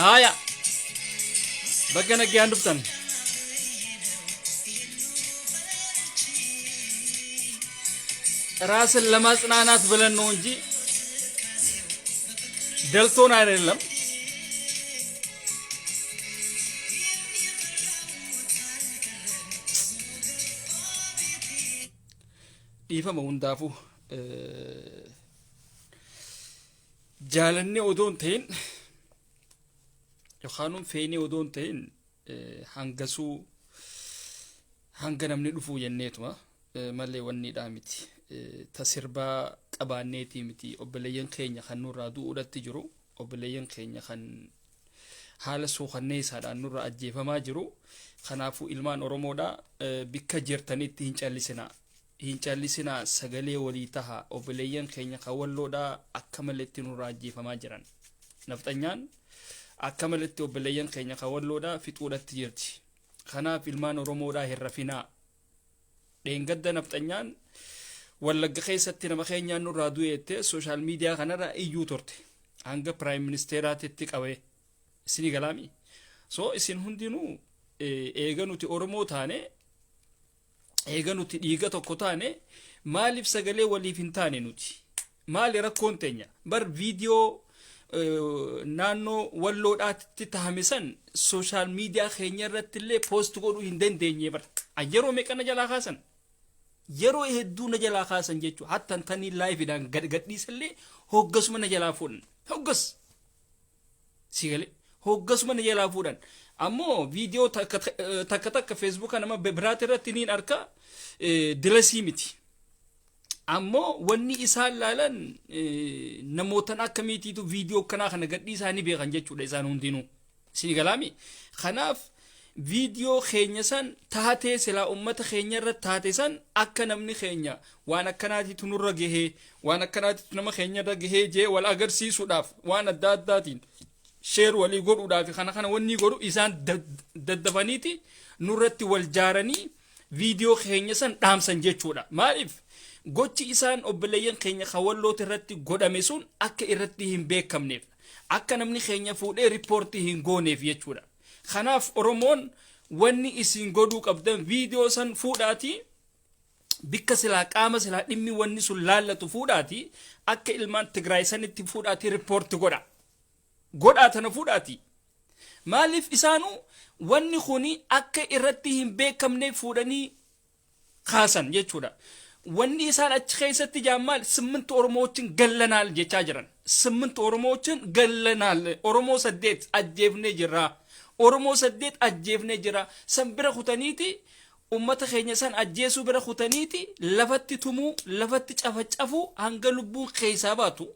Haaya, bakka naggayaan dhuftan. ራስን ለማጽናናት ብለን ነው እንጂ ደልቶን አይደለም። Dhiifama hundaafuu, jaalannee odoo hin ta'in yookaan feenee odoo hin ta'in, hangasuu hanga namni dhufuu jenneetuma malee wanniidhaa miti. Ta sirbaa qabaanneetii miti. Obboleeyyan keenya kan nurraa du'uudhatti jiru, obboleeyyan keenya kan haala suukanneessaadhaan nurraa ajjeefamaa jiru. Kanaafuu ilmaan Oromoodha, bikka jirtanitti hin callisinaa. Hin callisinaa, sagalee walii taha. Obboleeyyan keenya kan Walloodhaa akka maletti nurraa ajjeefamaa jiran. Nafxanyaan akka maletti obboleeyyan keenya kan Walloodhaa fixuudhatti jirti. Kanaaf ilmaan Oromoodhaa, hin rafinaa. Dheengadda nafxanyaan Wallagga keessatti nama keenyaan nurraa du'eette social media kanarra iyyuu turte. Hanga prime ministeeraatitti qabee. Isinii galaami. So isin hundinuu, eega nuti Oromoo taane, eega nuti dhiiga tokko taane, maaliif sagalee waliif hin taane nuti? Maali rakkoon teenya? Bar viidiyoo naannoo Walloodhaatti tahame san social media keenya irratti illee post godhuu hin dandeenye bar. Yeroo meeqa na jalaa kaasan? Yeroo hedduu na jalaa kaasan jechuudha. Hatta tanii liveiidhaan gad gadhiisallee hoggasuma na jalaa fuudhan. Hoggas. Si galee, hoggasuma na jalaa fuudhan. Ammoo viidiyoo takka takka takka Facebooka nama biraati irratti niin arka, dilasii miti. Ammoo wanni isaan laalan, namootan akkamiitiitu viidiyoo akkanaa kana gadhiisaa ni beekan jechuudha isaan hundinuu. Isin galaami? Kanaaf viidiyoo keenya san taatee silaa ummata keenya irra taate san, akka namni keenya waan akkanaatiitu nurra gahee, waan akkanaatiitu nama keenya irra gahee jee wal agarsiisuudhaaf, waan adda addaatiin share walii godhuudhaaf, kana wanni godhu isaan daddafaniiti nurratti wal jaaranii viidiyoo keenya san dhaamsan jechuudha. Maaliif gochi isaan obboleeyyan keenya kan Walloota irratti godhame sun akka irratti hin beekamneef, akka namni keenya fuudhee report hin gooneef jechuudha. Kanaaf Oromoon wanni isin godhuu qabdan, viidiyoo san fuudhaatii bikka silaa qaama silaa dhimmi wanni sun laallatu fuudhaati, akka ilmaan Tigraay sanitti fuudhaatii report godha. Godhaa tana fuudhaati. Maaliif isaanuu wanni kuni akka irratti hin beekamne fuudhanii kaasan jechuudha. Wanni isaan achi keessatti jaan ስምንት ኦሮሞዎችን ገለናል jechaa jiran. ስምንት ኦሮሞዎችን ገለናል. Oromoo saddeet ajjeefnee jirra. Oromoo saddeet ajjeefnee jira. San bira kutaniiti, ummata keenya san ajjeesuu bira kutaniiti, lafatti tumuu, lafatti cafacafuu, hanga lubbuun keessaa baatu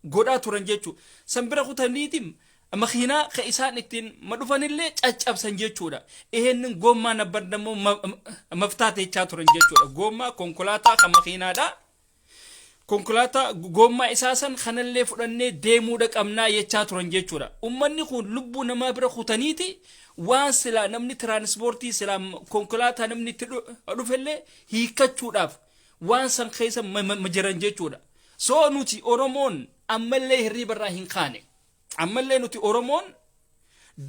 godhaa turan jechuudha. San bira kutaniiti makiinaa ka isaan ittiin madhufanillee caccabsan jechuudha. ይሄንን ጎማ ነበር ደግሞ መፍታት jechaa turan jechuudha. Goommaa konkolaataa ka makiinaadha. Konkolaataa goommaa isaa san kanallee fudhannee deemuudha qabnaa jechaa turan jechuudha. Ummanni kun lubbuu namaa bira kutaniiti waan silaa namni tiraanispoortii, silaa konkolaataa namni itti dhufellee hiikkachuudhaaf waan san keessa jiran jechuudha. So nuti Oromoon ammallee hirriiba irraa hin kaane. Ammallee nuti Oromoon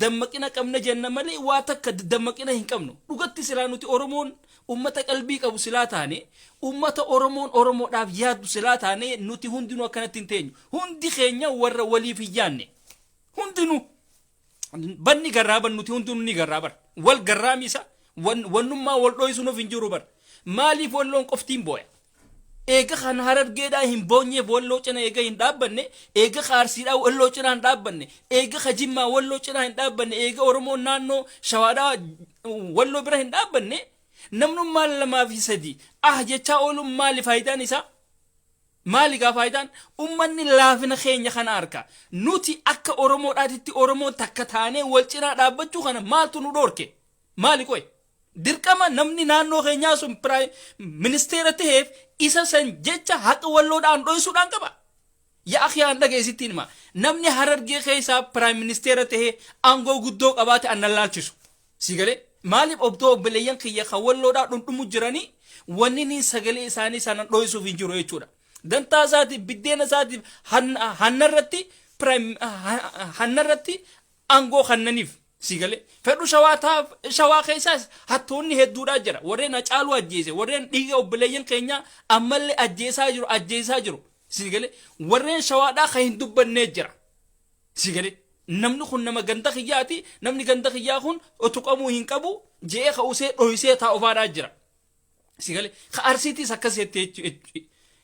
dammaqina qabna jenna malee waa takka dammaqina hin qabnu. Dhugatti silaa nuti Oromoon ummata qalbii qabu silaa taane, ummata Oromoon Oromoodhaaf yaaddu silaa taane, nuti hundinuu akkanatti hin teenyu. Hundi keenya warra waliif hin yaanne. Hundinuu. Banni garraa ban nuti hundinuu ni garraa bar. Wal garraamisa, wannummaa wal dhoysuun of hin jiru bar. Maaliif Walloon qoftiin booya? Eega kan Harargeedhaa hin boonyeef Walloo cina eega hin dhaabbanne, eega ka Arsiidhaa Walloo cinaa hin dhaabbanne, eega ka Jimmaa Walloo cinaa hin dhaabbanne, eega Oromoon naannoo Shawaadhaa Walloo bira hin dhaabbanne, Namnummaan lamaa fi sadii ah jechaa ooluun maali faayidaan isaa? Maali gaa faayidaan? Ummanni laafina keenya kana arka. Nuti akka Oromoodhaatitti Oromoon takka taanee wal cinaa dhaabbachuu kana maaltu nu dhoorke? Maali qoy? Dirqama namni naannoo keenyaa sun prime ministeera ta'eef isa san jecha haqa Walloodhaan dhoysuudhaan qaba. Yaa akhi, aan dhageessittiin hima. Namni Harargee keessaa prime ministeera ta'ee aangoo guddoo qabaate annan laalchisu. Si galee? Maaliif obdoo obboleeyyan kiyya kan Walloodhaa dhundhumu jiranii wanni niin sagalee isaanii sana dhoysuuf hin jiru jechuudha. Dantaa isaatiif, biddeena isaatiif, hannarratti aangoo kannaniif. Si galee? Fedhu Shawaa ta'a, Shawaa keessaas hattoonni hedduudhaa jira. Warreen Hacaaluu ajjeese, warreen dhiiga obboleeyyan keenyaa ammallee ajjeesaa jiru, ajjeesaa jiru. Si galee? Warreen Shawaadhaa kan hin dubbannee jira. Si galee? Namni kun nama ganda kiyyaati, namni ganda kiyyaa kun tuqamuu hin qabu je'ee ka'usee dhoysee taa'ufaadhaa jira. Si galee? Ka Arsiitiis akkasitti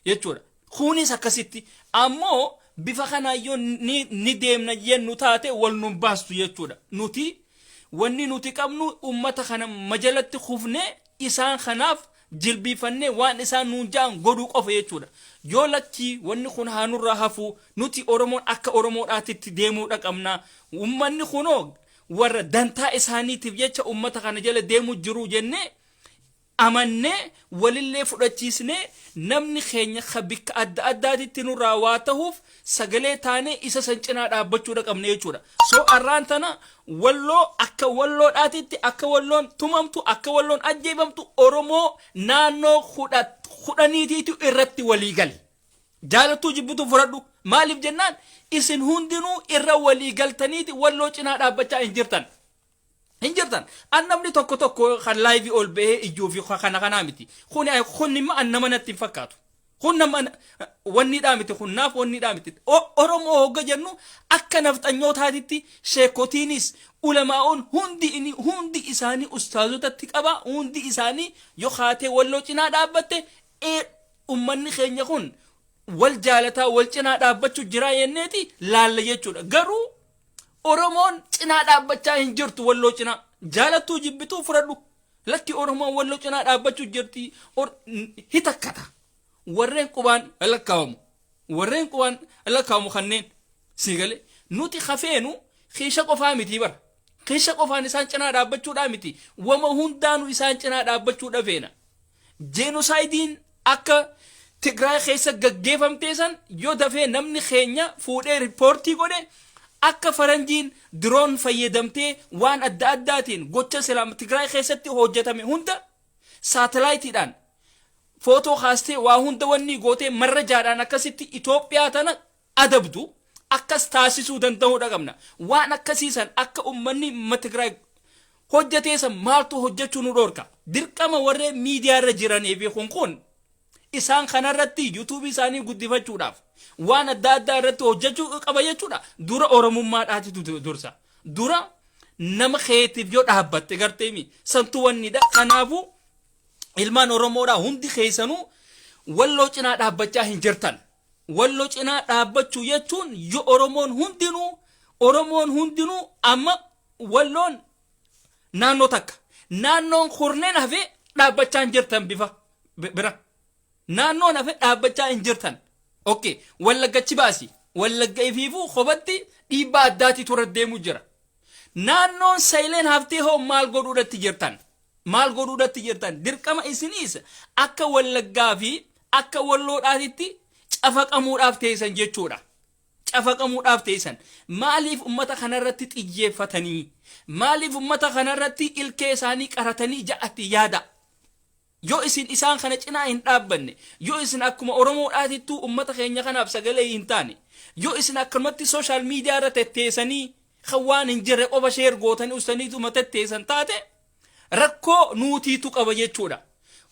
jechuudha. Kunis akkasitti. Ammoo bifa kanaan yoo ni deemna jennu taate wal nun baastu jechuudha. Nuti wanni nuti qabnu ummata kana majalatti kufnee isaan kanaaf jilbiifannee waan isaan nuun ja'an godhuu qofa jechuudha. Yoo lakkii, wanni kun haa nurraa hafu, nuti Oromoon akka Oromoodhaatitti deemuudha qabna. Ummanni kunoo warra dantaa isaaniitiif jecha ummata kana jala deemuu jiru jennee amannee walillee fudhachiisnee, namni keenya ka bikka adda addaatitti nurraa waa tahuuf sagalee taanee isa san cinaa dhaabbachuudha qabna jechuudha. So arraan tana Walloo akka Walloodhaatitti, akka Walloon tumamtu, akka Walloon ajjeefamtu Oromoo naannoo 10tiitu irratti walii gale. Jaalattuu jibbitu fudhadhu. Maaliif jennaan, isin hundinuu irra walii galtaniiti Walloo cinaa dhaabbachaa hin jirtan. Hin jirtan. An namni tokko tokko kan live ol bahee iyyuu fi kana kanaa miti. Kun immoo an nama natti hin fakkaatu. Kun nama wanniidhaa miti, kun naaf wanniidhaa miti. Oromoo hogga jennu akka nafxanyootaatitti sheekotiinis ulamaa'oon hundi isaanii ustaazotatti qaba, hundi isaanii yoo kaatee Walloo cinaa dhaabbatte, ee, ummanni keenya kun wal jaalataa wal cinaa dhaabbachuu jiraa jenneeti laalla jechuudha. Garuu Oromoon cinaa dhaabbachaa hin jirtu Walloo cinaa. Jaalattuu jibbituu fudhadhu. Lakki, Oromoon Walloo cinaa dhaabbachuu jirti hitakkata. Warreen qubaan lakkaawamu. Warreen qubaan lakkaawamu kanneen sii galee, nuti hafeenu kiisha qofaa miti bara. Kiisha qofaan isaan cinaa dhaabbachuudhaa miti. Wama hundaanuu isaan cinaa dhaabbachuudha feena. Genocide-iin akka Tigraay keessa gaggeeffamtee san yoo dafee namni keenya fuudhee report godhe, akka faranjiin drone fayyadamtee waan adda addaatiin gocha silaam Tigraay keessatti hojjetame hunda satellite-iidhaan footoo kaastee waa hunda wanni gootee marrajaadhaan akkasitti Itoophiyaa tana adabdu akkas taasisuu danda'uudha qabna. Waan akkasiisan akka uummanni Tigraay hojjetee san maaltu hojjechuu nu dhoorka? Dirqama warreen miidiyaa irra jiranii fi kun isaan kanarratti YouTube isaanii guddifachuudhaaf waan adda addaa irratti hojjechuu qaba jechuudha. Dura Oromummaadhaatitu dursa. Dura nama keetiif yoo dhaabbatte garteemi santu wannidha. Kanaafuu ilmaan Oromoodhaa hundi keessanuu Walloo cinaa dhaabbachaa hin jirtan. Walloo cinaa dhaabbachuu jechuun yoo Oromoon hundinuu amma Walloon naannoo takka, naannoon kurneen hafee dhaabbachaa hin jirtan, bifa bira naannoon hafe dhaabbachaa hin jirtan. Okay, Wallaggachi baasi, Wallagga ifiifuu kophatti dhiibbaa addaati tura deemu jira. Naannoon sayileen haftee hoo maal godhuudhatti jirtan? Maal godhuudhatti jirtan? Dirqama isiniis akka Wallaggaa fi akka Walloodhaatitti cafaqamuudhaaf teessan jechuudha. Cafaqamuudhaaf teessan. Maaliif ummata kanarratti xiyyeeffatanii? Maaliif ummata kanarratti ilkee isaanii qaratanii ja'atti yaada? Yoo isin isaan kana cinaa hin dhaabbanne, yoo isin akkuma Oromoodhaatittuu ummata keenya kanaaf sagalee hin taane, yoo isin akkanumatti social media irra tetteessanii kan waan hin jirre qofa share gootanii ustaniituma tetteessan taate, rakkoo nuutiitu qaba jechuudha.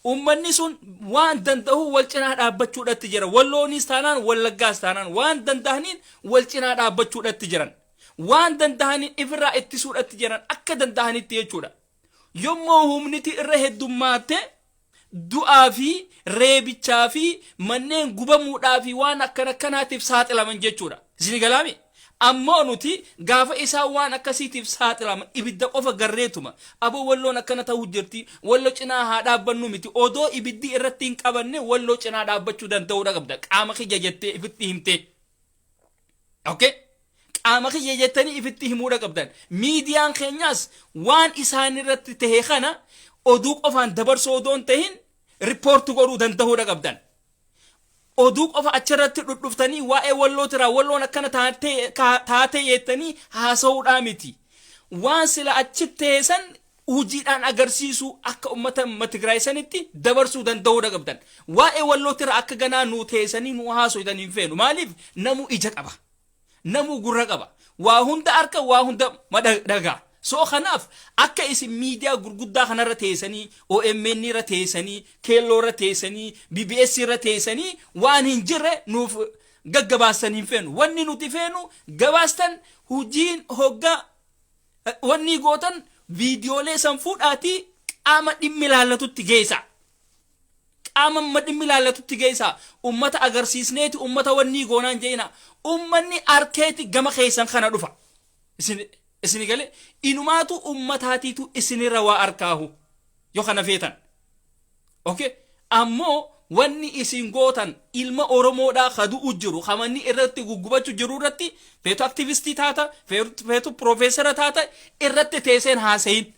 Ummanni sun waan danda'u wal cinaa dhaabbachuudhatti jira. Walloonis taanaan, Wallaggaas taanaan waan danda'aniin wal cinaa dhaabbachuudhatti jiran. Waan danda'aniin ifirraa ittisuudhatti jiran akka danda'anitti jechuudha. Yommuu humniti irra heddummaatte du'aa fi reebichaa fi manneen gubamuudhaa fi waan akkana akkanaatiif saaxilaman jechuudha. Isin galaami? Ammoo nuti gaafa isaan waan akkasiitiif saaxilaman ibidda qofa garreetuma aboo Walloon akkana ta'uu jirti, Walloo cinaa haa dhaabbannu miti. Odoo ibiddi irratti hin qabanne Walloo cinaa dhaabbachuu danda'uudha qabda, qaama kiyya jettee ifitti himtee. Okay? Qaama kiyya jettanii ifitti himuudha qabdan. Miidiyaan keenyaas waan isaan irratti tahe kana oduu qofaan dabarsuu odoo hin tahin report godhuu danda'uudha qabdan. Oduu qofa achirratti dhudhuftanii waa'ee Wallootiraa Walloon akkana taatee jettanii haasa'uudhaa miti. Waan sila achitti ta'e san hojiidhaan agarsiisuu, akka uummata Tigraay sanitti dabarsuu danda'uudha qabdan. Waa'ee Wallootirraa akka ganaa nuu teessanii nuu haasoytan hin feenu. Maaliif? Namuu ija qaba. Namuu gurra qaba. Waa hunda harka, waa hunda dhagaa. So kanaaf akka isin miidiyaa gurguddaa kanarra teessanii, OMN irra teessanii, Keelloo irra teessanii, BBS irra teessanii waan hin jirre nuuf gaggabaastan hin feenu. Wanni nuti feenu gabaastan hojiin hoggaa wanni gootan viidiyoolee san fuudhaatii qaama dhimmi ilaallatutti geessa. Qaama dhimmi ilaallatutti geessa. Ummata agarsiisneeti ummata wanni goonaan jeena. Ummanni arkeeti gama keessan kana dhufa. Isin galee inumaatu ummataatiitu isinirra waa arkaahu yoo kana feetan. Okay? Ammoo wanni isin gootan ilma Oromoodhaa ka du'u jiru, ka manni irratti guggubachu jiru irratti, feetu aktivistii taata, feetu piroofeesara taata, irratti teesseen haasayin.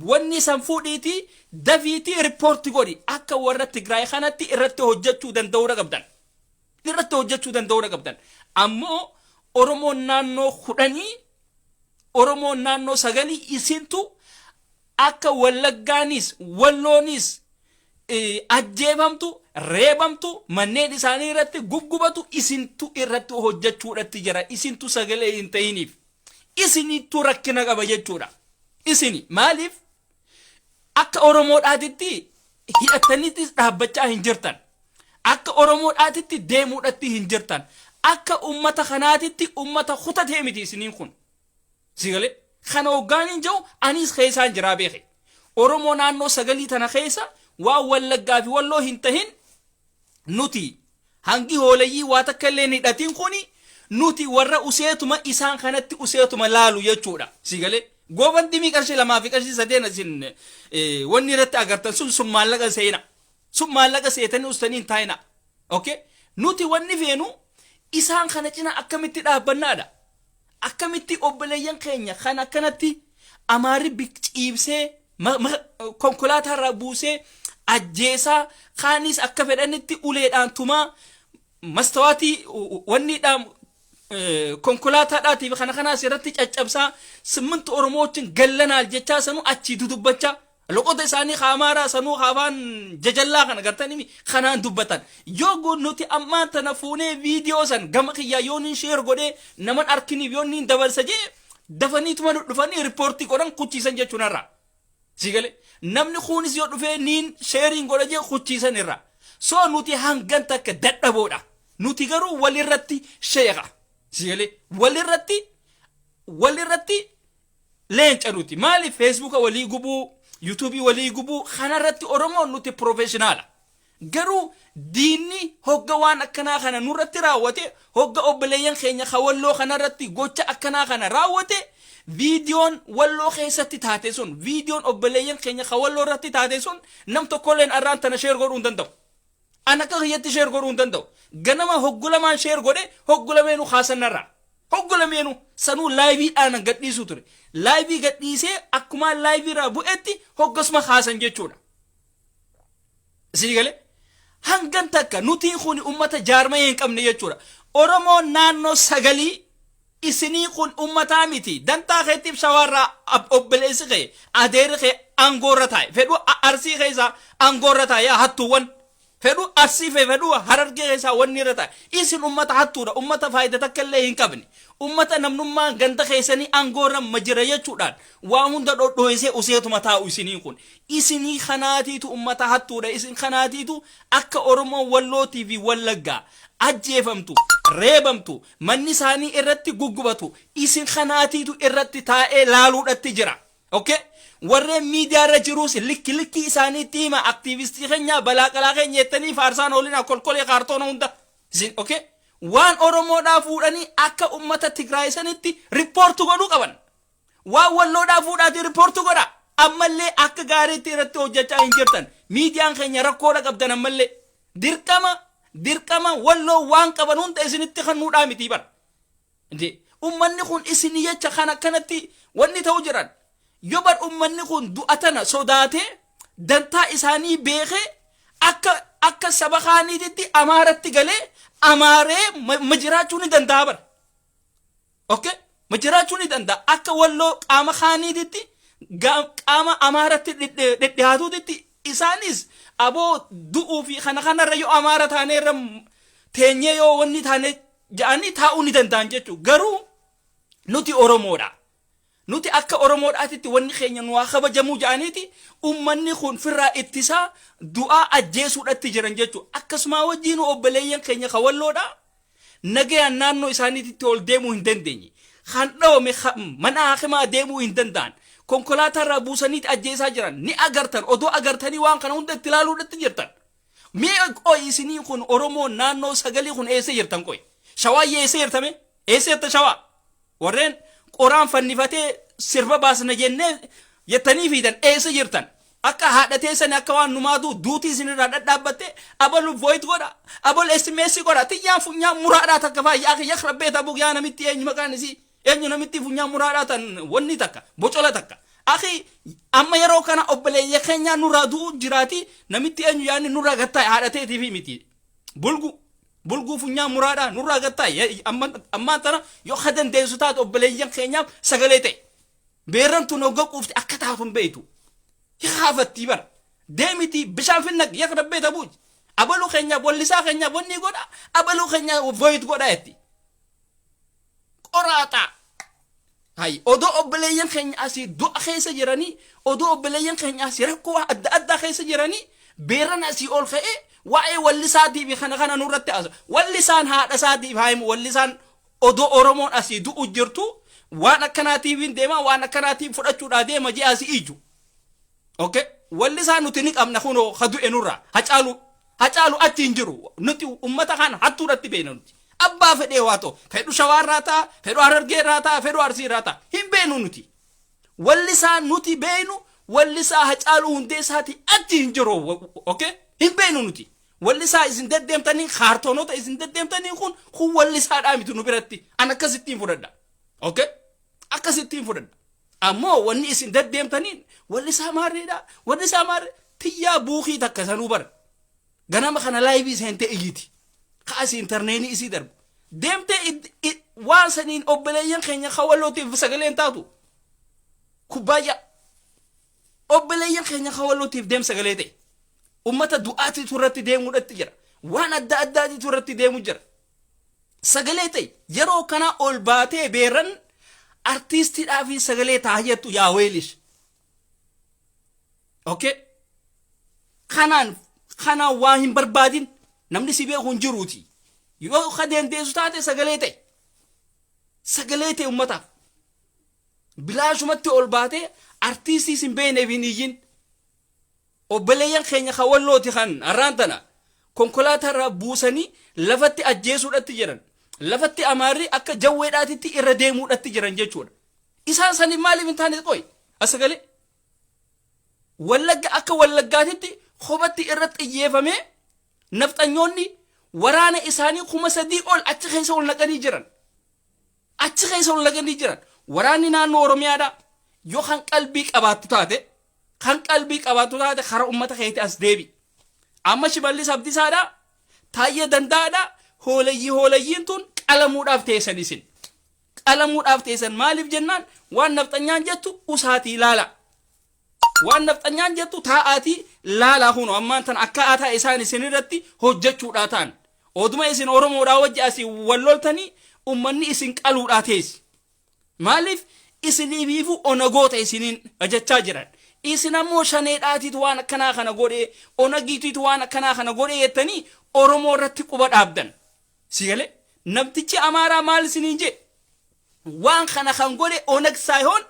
Wanni san fuudhiitii dafiitii report godhi. Akka warra Tigraay kanatti irratti hojjechuu danda'uudha qabdan. Irratti hojjechuu danda'uudha qabdan. Ammoo Oromoon naannoo 10, Oromoon naannoo 9 isintu akka Wallaggaanis Walloonis ajjeefamtu, reebamtu, manneen isaanii irratti guggubatu isintu irratti hojjechuudhatti jira. Isintu sagalee hin ta'iniif. Isinittu rakkina qaba jechuudha. Isini maaliif akka Oromoodhaatitti hidhattaniitis dhaabbachaa hin jirtan? Akka Oromoodhaatitti deemuudhatti hin jirtan. Akka ummata kanaatitti ummata kutatee miti isiniin kun. Sigalee kana hoggaan hin jiru, anis keessaan jiraa beeke. Oromoo naannoo 9 tana keessa waan Wallaggaa fi Walloo hin tahin, nuti hangi hoolayyii waa takka illee hin hidhatin kuni, nuti warra useetuma isaan kanatti useetuma laalu jechuudha. Sigalee GoFundMe qarshii 2 fi qarshii 3 isin wanni irratti agartan sun, sun maallaqa seena. Sun maallaqa seetanii ustanii hin taa'ina. Okay? Nuti wanni feenu isaan kana cina akkamitti dhaabbannaadha. Akkamitti obboleeyyan keenya kan akkanatti Amaarri ciibsee konkolaataa irraa buusee ajjeesaa, kaanis akka fedhanitti uleedhaan tumaa, mastawaatii wanniidhaan konkolaataadhaatiif kana kanaas irratti caccabsaa, simmintu Oromoo wajjin gallanaal jechaa, sanuu achii dudubbachaa, loqoda isaanii ka Amaaraa sanuu ka afaan jajallaa kana gartanii kanaan dubbatan. Yoo nuti ammaan tana fuunee viidiyoo san gama kiyyaa yoo nin share godhee naman arkiniif yoo nin dabarsa jee, dafaniituma dhufanii report godhan, kuchiisan jechuun irraa. Sigale namni kunis yoo dhufee niin shareiin godha jee, kuchiisan irraa. So nuti hangan takka dadhaboodha. Nuti garuu walirratti sheeka. Sigale walirratti leenca nuti. Maaliif? Feesbuuka walii gubuu, yuutuubii walii gubuu kanarratti Oromoon nuti professional. Garuu diinni hogga waan akkanaa kana nurratti raawwate, hogga obboleeyyan keenya ka Walloo kanarratti gocha akkanaa kana raawwate, viidiyoon Walloo keessatti taate sun, viidiyoon obboleeyyan keenya ka Walloo irratti taate sun, nam tokkolleen arraan tana share godhuu hin danda'u. An akka kiyyatti share godhuu hin danda'u. Ganama hoggu lamaan share godhe, hoggu lameenuu kaasannarraa. Hoggu lameenuu sanuu liveiidhaan gadhiisuu ture. Live gadhiisee akkumaan live irraa bu'etti hoggasuma kaasan jechuudha. Isinii galee? Hangan takka nuti kun ummata jaarmaya hin qabne jechuudha. Oromoon naannoo 9 isinii kun ummataa miti. Dantaa keetiif Shawaarraa obboleessi kee, adeerri kee aangoorra taa'e. Fedhuu Arsii keessaa aangoorra taa'e, yaa hattuuwwan. Fedhuu Arsii fee fedhuu Harargee keessaa wanni irra taa'e. Isin ummata hattuudha. Ummata faayidaa takka illee hin qabne. Ummata namnummaan ganda keessanii aangoorra majira jechuudhaan waa hunda dhodhoo'isee useetuma taa'u isinii kun. Isinii kanaatiitu ummata hattuudha. Isin kanaatiitu akka Oromoon Wallootii fi Wallaggaa ajjeefamtu, reebamtu, manni isaanii irratti guggubatu isin kanaatiitu irratti taa'ee laaluudhatti jira. Okay? Warreen miidiyaa irra jiruus likki likkii isaaniitti hima. Aktiivistii keenya, balaa qalaa keenya jettanii faarsaan oolinaa, kolkolee kaartoona hunda. Isin okay? Waan Oromoodhaa fuudhanii akka ummata Tigraay sanitti report godhuu qaban. Waan Walloodhaa fuudhaatii report godha. Ammallee akka gaariitti irratti hojjechaa hin jirtan. Miidiyaan keenya rakkoodha qabdan ammallee. Dirqama, dirqama Walloo waan qaban hunda isinitti kennuudhaa miti bara. Ummanni kun isin jecha kan akkanatti wanni ta'u jiran. Yoo bar ummanni kun du'a tana sodaatee, dantaa isaanii beekee, akka saba kaaniititti Amaaratti galee Amaaree ma jiraachuu ni danda'a bara. Okay? Ma jiraachuu ni danda'a. Akka Walloo qaama kaaniititti, qaama Amaaratti dhidhiyaatuutitti, isaanis aboo du'uu fi kana kanarra yoo Amaara taanee irra teenyee yoo wanni taane ja'anii taa'uu ni danda'an jechuudha. Garuu nuti Oromoodha. Nuti akka Oromoodhaatitti wanni keenya nu haa kabajamuu ja'aniiti ummanni kun firraa ittisaa du'aa ajjeesuudhatti jiran jechuudha. Akkasuma wajjin obboleeyyan keenya ka Walloodha. Nagayaan naannoo isaaniitti ol deemuu hin dandeenye. Kan dhawame mana hakimaa deemuu hin danda'an. Konkolaataa irraa buusaniiti ajjeesaa jiran. Ni agartan, odoo agartanii waan kana hunda itti ilaaluudhatti jirtan. Mee qoy, isinii kun Oromoo naannoo sagalii kun eessa jirtan qoy? Shawaayyee eessa jirtame? Eessa jirta Shawaa? Warreen qoraan fannifatee sirba baasna jennee jettanii fiidan eessa jirtan? Akka haadha teessanii akka waan numaatu duutii isinirraa dhadhaabbatte abalu voice godha, abalu SMS godha. Tiyyaan funyaan muraadhaa takka faa yaa yakra beeta bug yaa namitti, eenyu maqaan isii, eenyu namitti funyaan muraadhaa tan wanni takka bocola takka. Akhi, amma yeroo kana obboleeyya keenyaa nurraa du'u jiraati, namitti eenyu yaanni nurraa gattaa'e haadha teetiifi miti. Bulgu bulguu funyaan muraadhaa nurraa gattaa'e. Ammaan tana yoo ka dandeessu taate obboleeyyan keenyaaf sagalee ta'e. Beerran tun hogga quufte akka taatu hin beektu. Haafattii bara. Deemiti bishaan finnaq yakra beeta buuj. Abaluu keenyaaf, wallisaa keenyaaf wanni godha, abaluu keenyaaf voice godha jetti. Qoraaxaa. Hay, odoo obboleeyyan keenya asii du'a keessa jiranii, odoo obboleeyyan keenya asii rakkoo adda addaa keessa jiranii, beerran asii ol ka'ee waa'ee wallisaatii fi kana kana nurratti haasa. Wallisaan haadha isaatiif haa himu. Wallisaan odoo Oromoon asii du'u jirtu waan akkanaatiif hin deema, waan akkanaatiif fudhachuudhaa deema ji'a asii iju. Okay? Wallisaa nuti ni qabna, kunoo ha du'e nurraa. Hacaalu, Hacaalu achi hin jiru. Nuti ummata kana hattuudhatti beekna nuti. Abbaa fedhee waa ta'u. Fedhu Shawaarraa ta'a, fedhu Harargeerraa ta'a, fedhu Arsiirraa ta'a. Hin beeknu nuti. Wallisaa nuti beeknu wallisaa Hacaaluu Hundeessaati, achi hin jiru. Okay? Hin beeknu nuti. Wallisaa isin deddeemtanii, kaartoonota isin deddeemtanii kun wallisaadhaa miti nu biratti. An akkasittiin fudhadha. Okay? Akkasittiin fudhadha. Ammoo wanni isin deddeemtaniin wallisaa maarreedha. Wallisaa maarree tiyyaa buukii takka sanuu bara. Ganama kana live seentee iyyiti. Kaasii intarneetii isii darbu. Deemtee waan saniin obboleeyyan keenya kawallootiif sagaleen taatu. Kubbaayyaa. Obboleeyyan keenya kawallootiif deem sagalee ta'e. Ummata du'aatiitu irratti deemuudhatti jira. Waan adda addaatiitu irratti deemu jira. Sagalee ta'e. Yeroo kana ol baatee beeran artiistiidhaa fi sagalee ta'a jettu yaa weelish. Okay? Kanaan waa hin barbaadin, namni si beeku hin jiruuti. Yoo ka dandeessu taate sagalee ta'e. Sagalee ta'e ummataaf. Bilaashumatti ol baatee artiistii sin beekneef hin iyyin. Obboleeyyan keenya kan Wallooti kan har'aan tana konkolaataa irraa buusanii lafatti ajjeesuudhatti jiran. Lafatti Amaarri akka jawweedhaatitti irra deemuudhatti jiran jechuudha. Isaan saniif maaliif hin taane qoy? Asagalee. Wallagga akka Wallaggaatitti kophatti irra xiyyeeffamee nafxanyoonni waraana isaanii 3000 ol achi keessa ol naqanii jiran. Achi keessa ol naqanii jiran. Waraanni naannoo Oromiyaadha. Yoo kan qalbii qabaattu taate, kan qalbii qabaattu taate, karaa uummata keetti as deebi. Amma Shimallis Abdiisaadha. Taayyee Danda'aadha. Hooleyyii hoolayyiin tun qalamuudhaaf teessan isin. Qalamuudhaaf teessan. Maaliif jennaan, waan nafxanyaan jettu usaatii ilaala. Waan nafxanyaan jettu taa'aatii laalaa. Kunoo ammaan tan akkaataa isaan isin irratti hojjechuudhaa ta'an. Oduma isin Oromoodhaa wajji asii wal loltanii ummanni isin qaluudhaa teessi. Maaliif isiniifiifuu Onagoota isiniin jechaa jiran. Isin ammoo Shaneedhaatiitu waan akkanaa kana godhee, Onagiitiitu waan akkanaa kana godhee jettanii Oromoo irratti quba dhaabdan. Si galee namtichi Amaaraa maal isiniin jee? Waan kana kan godhe Onag saayihoon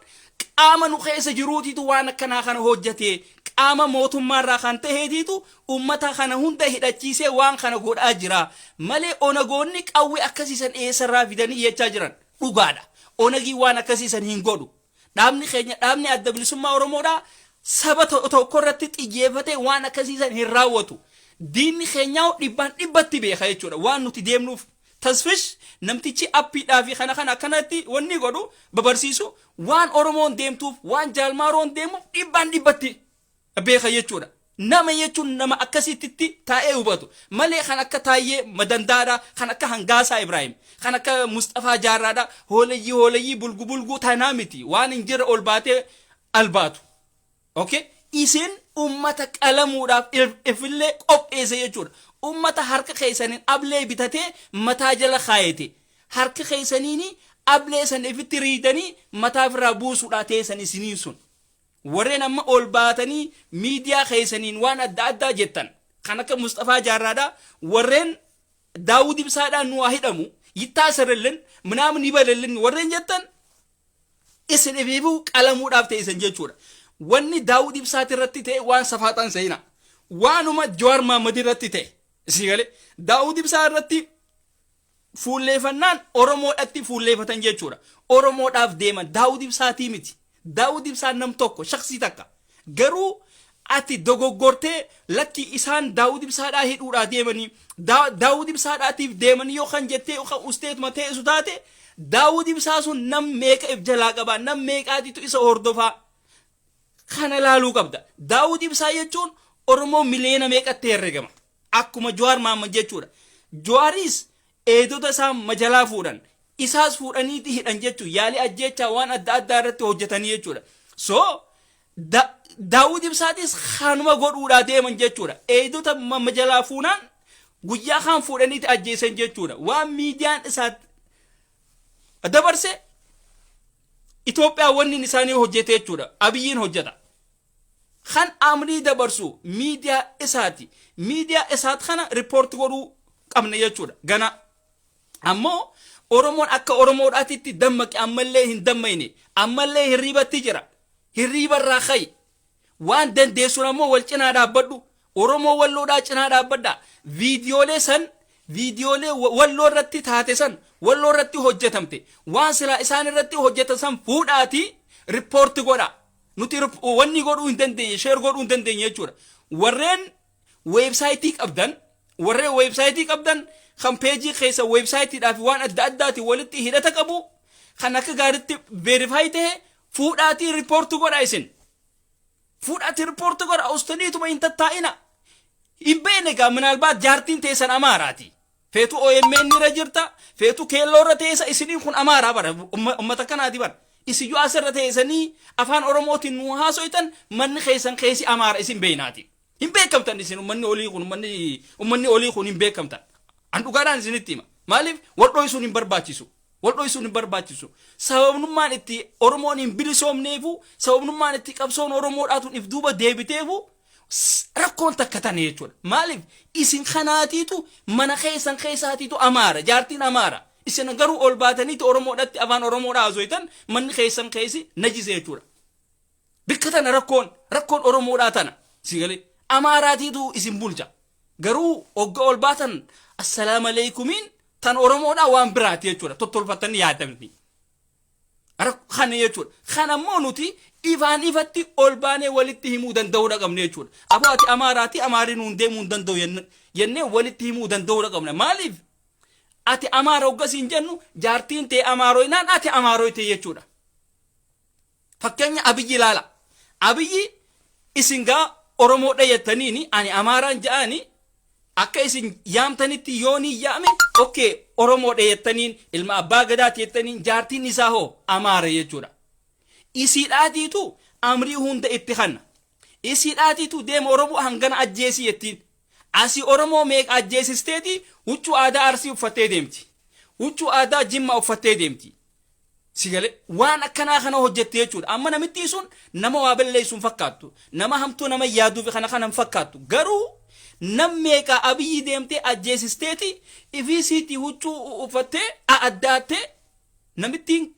qaama nu keessa jiruutiitu waan akkanaa kana hojjate. Qaama mootummaarraa kan ta'eetiitu ummata kana hunda hidhachiisee waan kana godhaa jira malee Onagoonni qawwee akkasiisan eessarraa fidanii jechaa jiran. Dhugaadha. Onagii waan akkasiisan hin godhu. Dhaabni keenya, dhaabni Adda Bilisummaa Oromoodhaa, saba tokko irratti xiyyeeffatee waan akkasiisan hin raawwatu. Diinni keenyaa dhibbaan dhibbatti beeka jechuudha waan nuti deemnuuf. Tasfish namtichi appiidhaa fi kana kana akkanatti wanni godhu babarsiisu waan Oromoon deemtuuf, waan Jaalmaaroon deemuuf dhibbaan dhibbatti beeka jechuudha. Nama jechuun nama akkasitti taa'ee hubatu malee kan akka Taayyee Madandaadha, kan akka Hangaasaa Ibraahim, kan akka Mustafaa Jaarraadha, hoolayyii hoolayyii bulgu bulguu tanaa miti, waan hin jirre ol baatee albaatu. Okay? Isin ummata qalamuudhaaf ifillee qopheesse jechuudha. Ummata harka keessaniin ablee bitatee mataa jala kaayete. Harka keessaniin ablee san ifitti riidanii mataa ofirraa buusuudhaa teessan isiniin sun. Warreen amma ol baatanii miidiyaa keessaniin waan adda addaa jettan, kan akka Mustafaa Jaarraadha, warreen Daawud Ibsaadhaan nu haa hidhamu, yittaasarallen minaamin hibalallen warreen jettan, isin ifiifuu qalamuudhaaf teessan jechuudha. Wanni Daawud Ibsaati irratti ta'e waan safaaxaan seenaa. Waanuma Jawaar Mahmad irratti ta'e. Isin galee Daawud Ibsaa irratti fuulleeffannaan Oromoodhatti fuulleeffatan jechuudha. Oromoodhaaf deeman, Daawud Ibsaatii miti. Daawud Ibsaan nam tokko, shaksii takka. Garuu ati dogoggortee lakki isaan Daawud Ibsaadhaa hidhuudhaa deemanii, Daawud Ibsaadhaatiif deemanii yookaan jettee yookaan usteetuma teessu taate, Daawud Ibsaa sun nam meeqa if jalaa qabaa, nam meeqaatitu isa hordofaa, kana laaluu qabda. Daawud Ibsaa jechuun Oromoo miliyoona meeqatti herregama. Akkuma Jawaar Mahaammad jechuudha. Jawaaris eedota isaa majalaa fuudhan. Isaas fuudhaniiti hidhan jechuudha. Yaalii ajjeechaa waan adda addaa irratti hojjetanii jechuudha. So Daawud Ibsaatis kanuma godhuudhaa deeman jechuudha. Eedota majalaa fuunaan guyyaa kaan fuudhaniiti ajjeesan jechuudha. Waan miidiyaan isaa dabarse Itoophiyaa wanni isaanii hojjete jechuudha. Abiyyiin hojjeta. Kan amrii dabarsu miidiyaa isaati. Miidiyaa isaat kana report godhuu qabna jechuudha. Gana. Ammoo Oromoon akka Oromoodhaatitti dammaqe ammallee hin dammayne. Ammallee hirriibatti jira. Hirriiba irraa ka'i. Waan dandeessuun ammoo wal cinaa dhaabbadhu. Oromoo Walloodhaa cinaa dhaabbadha. Viidiyoolee san, viidiyoolee Walloo irratti taate san, Walloo irratti hojjetamte, waan silaa isaan irratti hojjetan san fuudhaatii report godha. Nuti wanni godhuu hin dandeenye, share godhuu hin dandeenye jechuudha. Warreen weebsaayitii qabdan, kan peejii keessa weebsaayitiidhaa fi waan adda addaatiin walitti hidhata qabu, kan akka gaariitti verify ta'e fuudhaatii report godha isin. Fuudhaatii report godha, ustaniituma hin tattaa'ina. Hin beekne egaa, minaalbaat jaartiin teessan Amaaraati. Feetu OMN irra jirta, feetu keelloo irra teessa, isiniin kun Amaaraa bara, ummata kanaati bara. Isiyyuu asirra teessanii afaan Oromootiin nu haasoytan, manni keessan keessi Amaara isin beeynaati. Hin beekamtan isin, ummanni olii kun hin beekamtan. An dhugaadhaan isinitti hima. Maaliif wal dhoysuun hin barbaachisu? Wal dhoysuun hin barbaachisu. Sababnummaan itti Oromoon hin bilisoomneefu, sababnummaan itti qabsoon Oromoodhaatuun if duuba deebiteefu rakkoon takka tane jechuudha. Maaliif isin kanaatiitu mana keessan keessaatiitu Amaara, jaartiin Amaara. Isin garuu ol baataniiti Oromoodhatti afaan Oromoodhaa haasoytan, manni keessan keessi najise jechuudha. Bikka tana rakkoon Oromoodhaa tana. Si galee Amaaraatiitu isin bulcha. Garuu hogga ol baatan assalaamu aleeykumiin tan Oromoodhaa waan biraati jechuudha. Tottolfattanii yaadamti. Kana jechuudha. Kana immoo nuti ifaan ifatti ol baanee walitti himuu danda'uudha qabna jechuudha. Aboo, ati Amaaraati, Amaarii nuun deemuu hin danda'u jennee walitti himuu danda'uudha qabna. Maaliif? Ati Amaara hoggasiin jennu, jaartiin ta'e Amaaroynaan ati Amaaroyte jechuudha. Fakkeenya Abiyyi ilaala. Abiyyi isin gaa Oromoodha jettaniini, ani Amaaraan ja'aani, akka isin yaamtanitti yoo ni yaame, okay, Oromoodha jettaniin, ilma abbaa gadaati jettaniin, jaartiin isaa hoo Amaara jechuudha. Isiidhaatiitu amrii hunda itti kanna. Isiidhaatiitu deema Oromoo hangana ajjeesii jettiin. Asii Oromoo meeqa ajjeesisteeti huccuu aadaa Arsii uffattee deemti. Huccuu aadaa Jimmaa uffattee deemti. Sigale waan akkanaa kana hojjette jechuudha. Amma namittiin sun nama waa balleessu hin fakkaattu. Nama hamtuu nama yaaduu fi kana kana hin fakkaattu. Garuu nam meeqa Abiyyi deemtee ajjeesisteeti ifii siitii huccuu uffattee addaattee namittiin.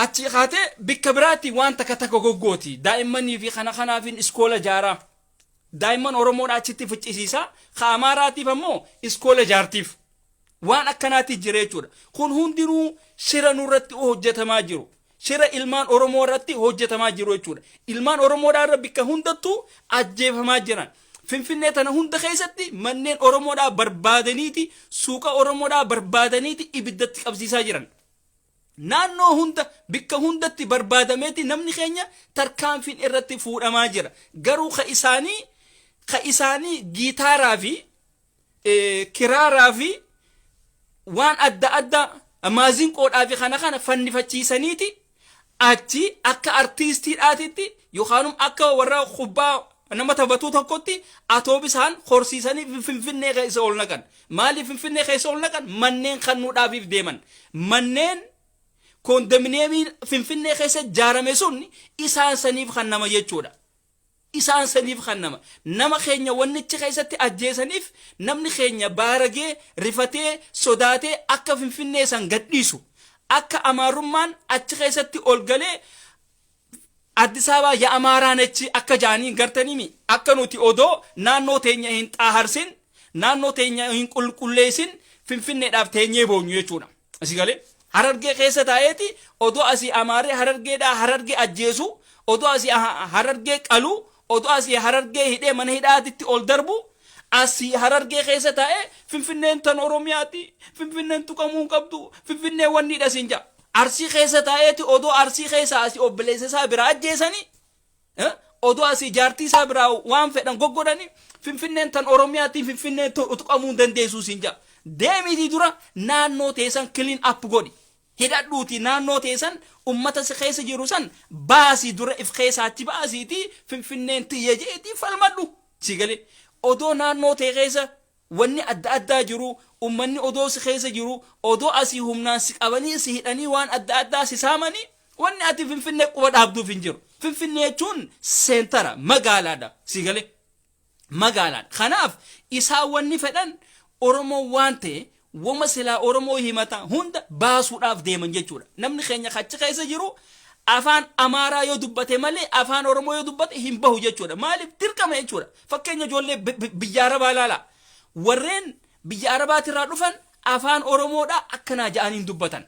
Achi kaatee bikka biraatti waan takka takka goggooti. Daa'immanii fi kana kanaafin iskoola jaaraa. Daa'imman Oromoodha achitti ficcisiisaa. Ka Amaaraatiif ammoo iskoola jaartiif. Waan akkanaatti jira jechuudha. Kun hundinuu shira nurratti hojjetamaa jiru. Shira ilmaan Oromoo irratti hojjetamaa jiru jechuudha. Ilmaan Oromoodhaa irra bikka hundattuu ajjeefamaa jiran. Finfinnee tana hunda keessatti manneen Oromoodhaa barbaadaniiti, suuqa Oromoodhaa barbaadaniiti ibiddatti qabsiisaa jiran. Naannoo hunda, bikka hundatti barbaadameeti namni keenya tarkaanfiin irratti fuudhamaa jira. Garuu ka isaanii giitaaraa fi kiraaraa fi waan adda addaa, maazinqoodhaa fi kana kana fannifachiisaniiti achi akka artiistiidhaatitti yookaan akka warra kubbaa nama taphatuu tokkotti atoobisaan horsiisanii Finfinnee keessa ol naqan. Maaliif Finfinnee keessa ol naqan? Manneen kannuudhaafiif deeman. Manneen koondominiyeemiin Finfinnee keessa ijaarame sun isaan saniif kan nama jechuudha. Isaan saniif kan nama. Nama keenya wannichi keessatti ajjeesaniif namni keenya baaragee, rifatee, sodaatee akka Finfinnee san gadhiisu. Akka Amaarummaan achi keessatti ol galee "Addis Ababa የአማራ ነች" akka jaanii gartaniimi, akka nuti odoo naannoo teenya hin xaaharsin, naannoo teenya hin qulqulleessin Finfinneedhaaf teenyee boonyu jechuudha. Asii galee Harargee keessa taa'eeti odoo asii Amaaree Harargeedhaa Harargee ajjeesu, odoo asii Harargee qalu, odoo asii Harargee hidhee mana hidhaatitti ol darbu, asii Harargee keessa taa'ee "Finfinneen tan Oromiyaati, Finfinneen tuqamuu hin qabdu, Finfinnee wanni dha" siin ja'a. Arsii keessa taa'eeti odoo Arsii keessa asii obboleessa isaa biraa ajjeesanii, odoo asii jaartii isaa biraa waan fedhan goggodhanii, "Finfinneen tan Oromiyaatti, Finfinneen tuqamuu hin dandeessu" siin ja'a. Deemiitii dura naannoo teessan clean up godhi. Hidhadhuuti naannoo teessan ummata si keessa jiru san baasii, dura if keessaa achi baasiitii "Finfinneen tiyya" jeetii falmadhu. Si galee, odoo naannoo tee keessa wanni adda addaa jiru, ummanni odoo si keessa jiru, odoo asii humnaan si qabanii si hidhanii waan adda addaa si saamanii, wanni ati Finfinnee quba dhaabduuf hin jiru. Finfinnee jechuun seentara magaalaadha. Si galee, magaalaadha. Kanaaf isaan wanni fedhan Oromoo waan ta'e wama silaa Oromoo himata hunda baasuudhaaf deeman jechuudha. Namni keenya achi keessa jiru afaan Amaaraa yoo dubbate malee afaan Oromoo yoo dubbate hin bahu jechuudha. Maaliif dirqama jechuudha. Fakkeenya ijoollee biyya Arabaa ilaala. Warreen biyya Arabaatirraa dhufan afaan Oromoodhaa akkanaa ja'anii dubbatan.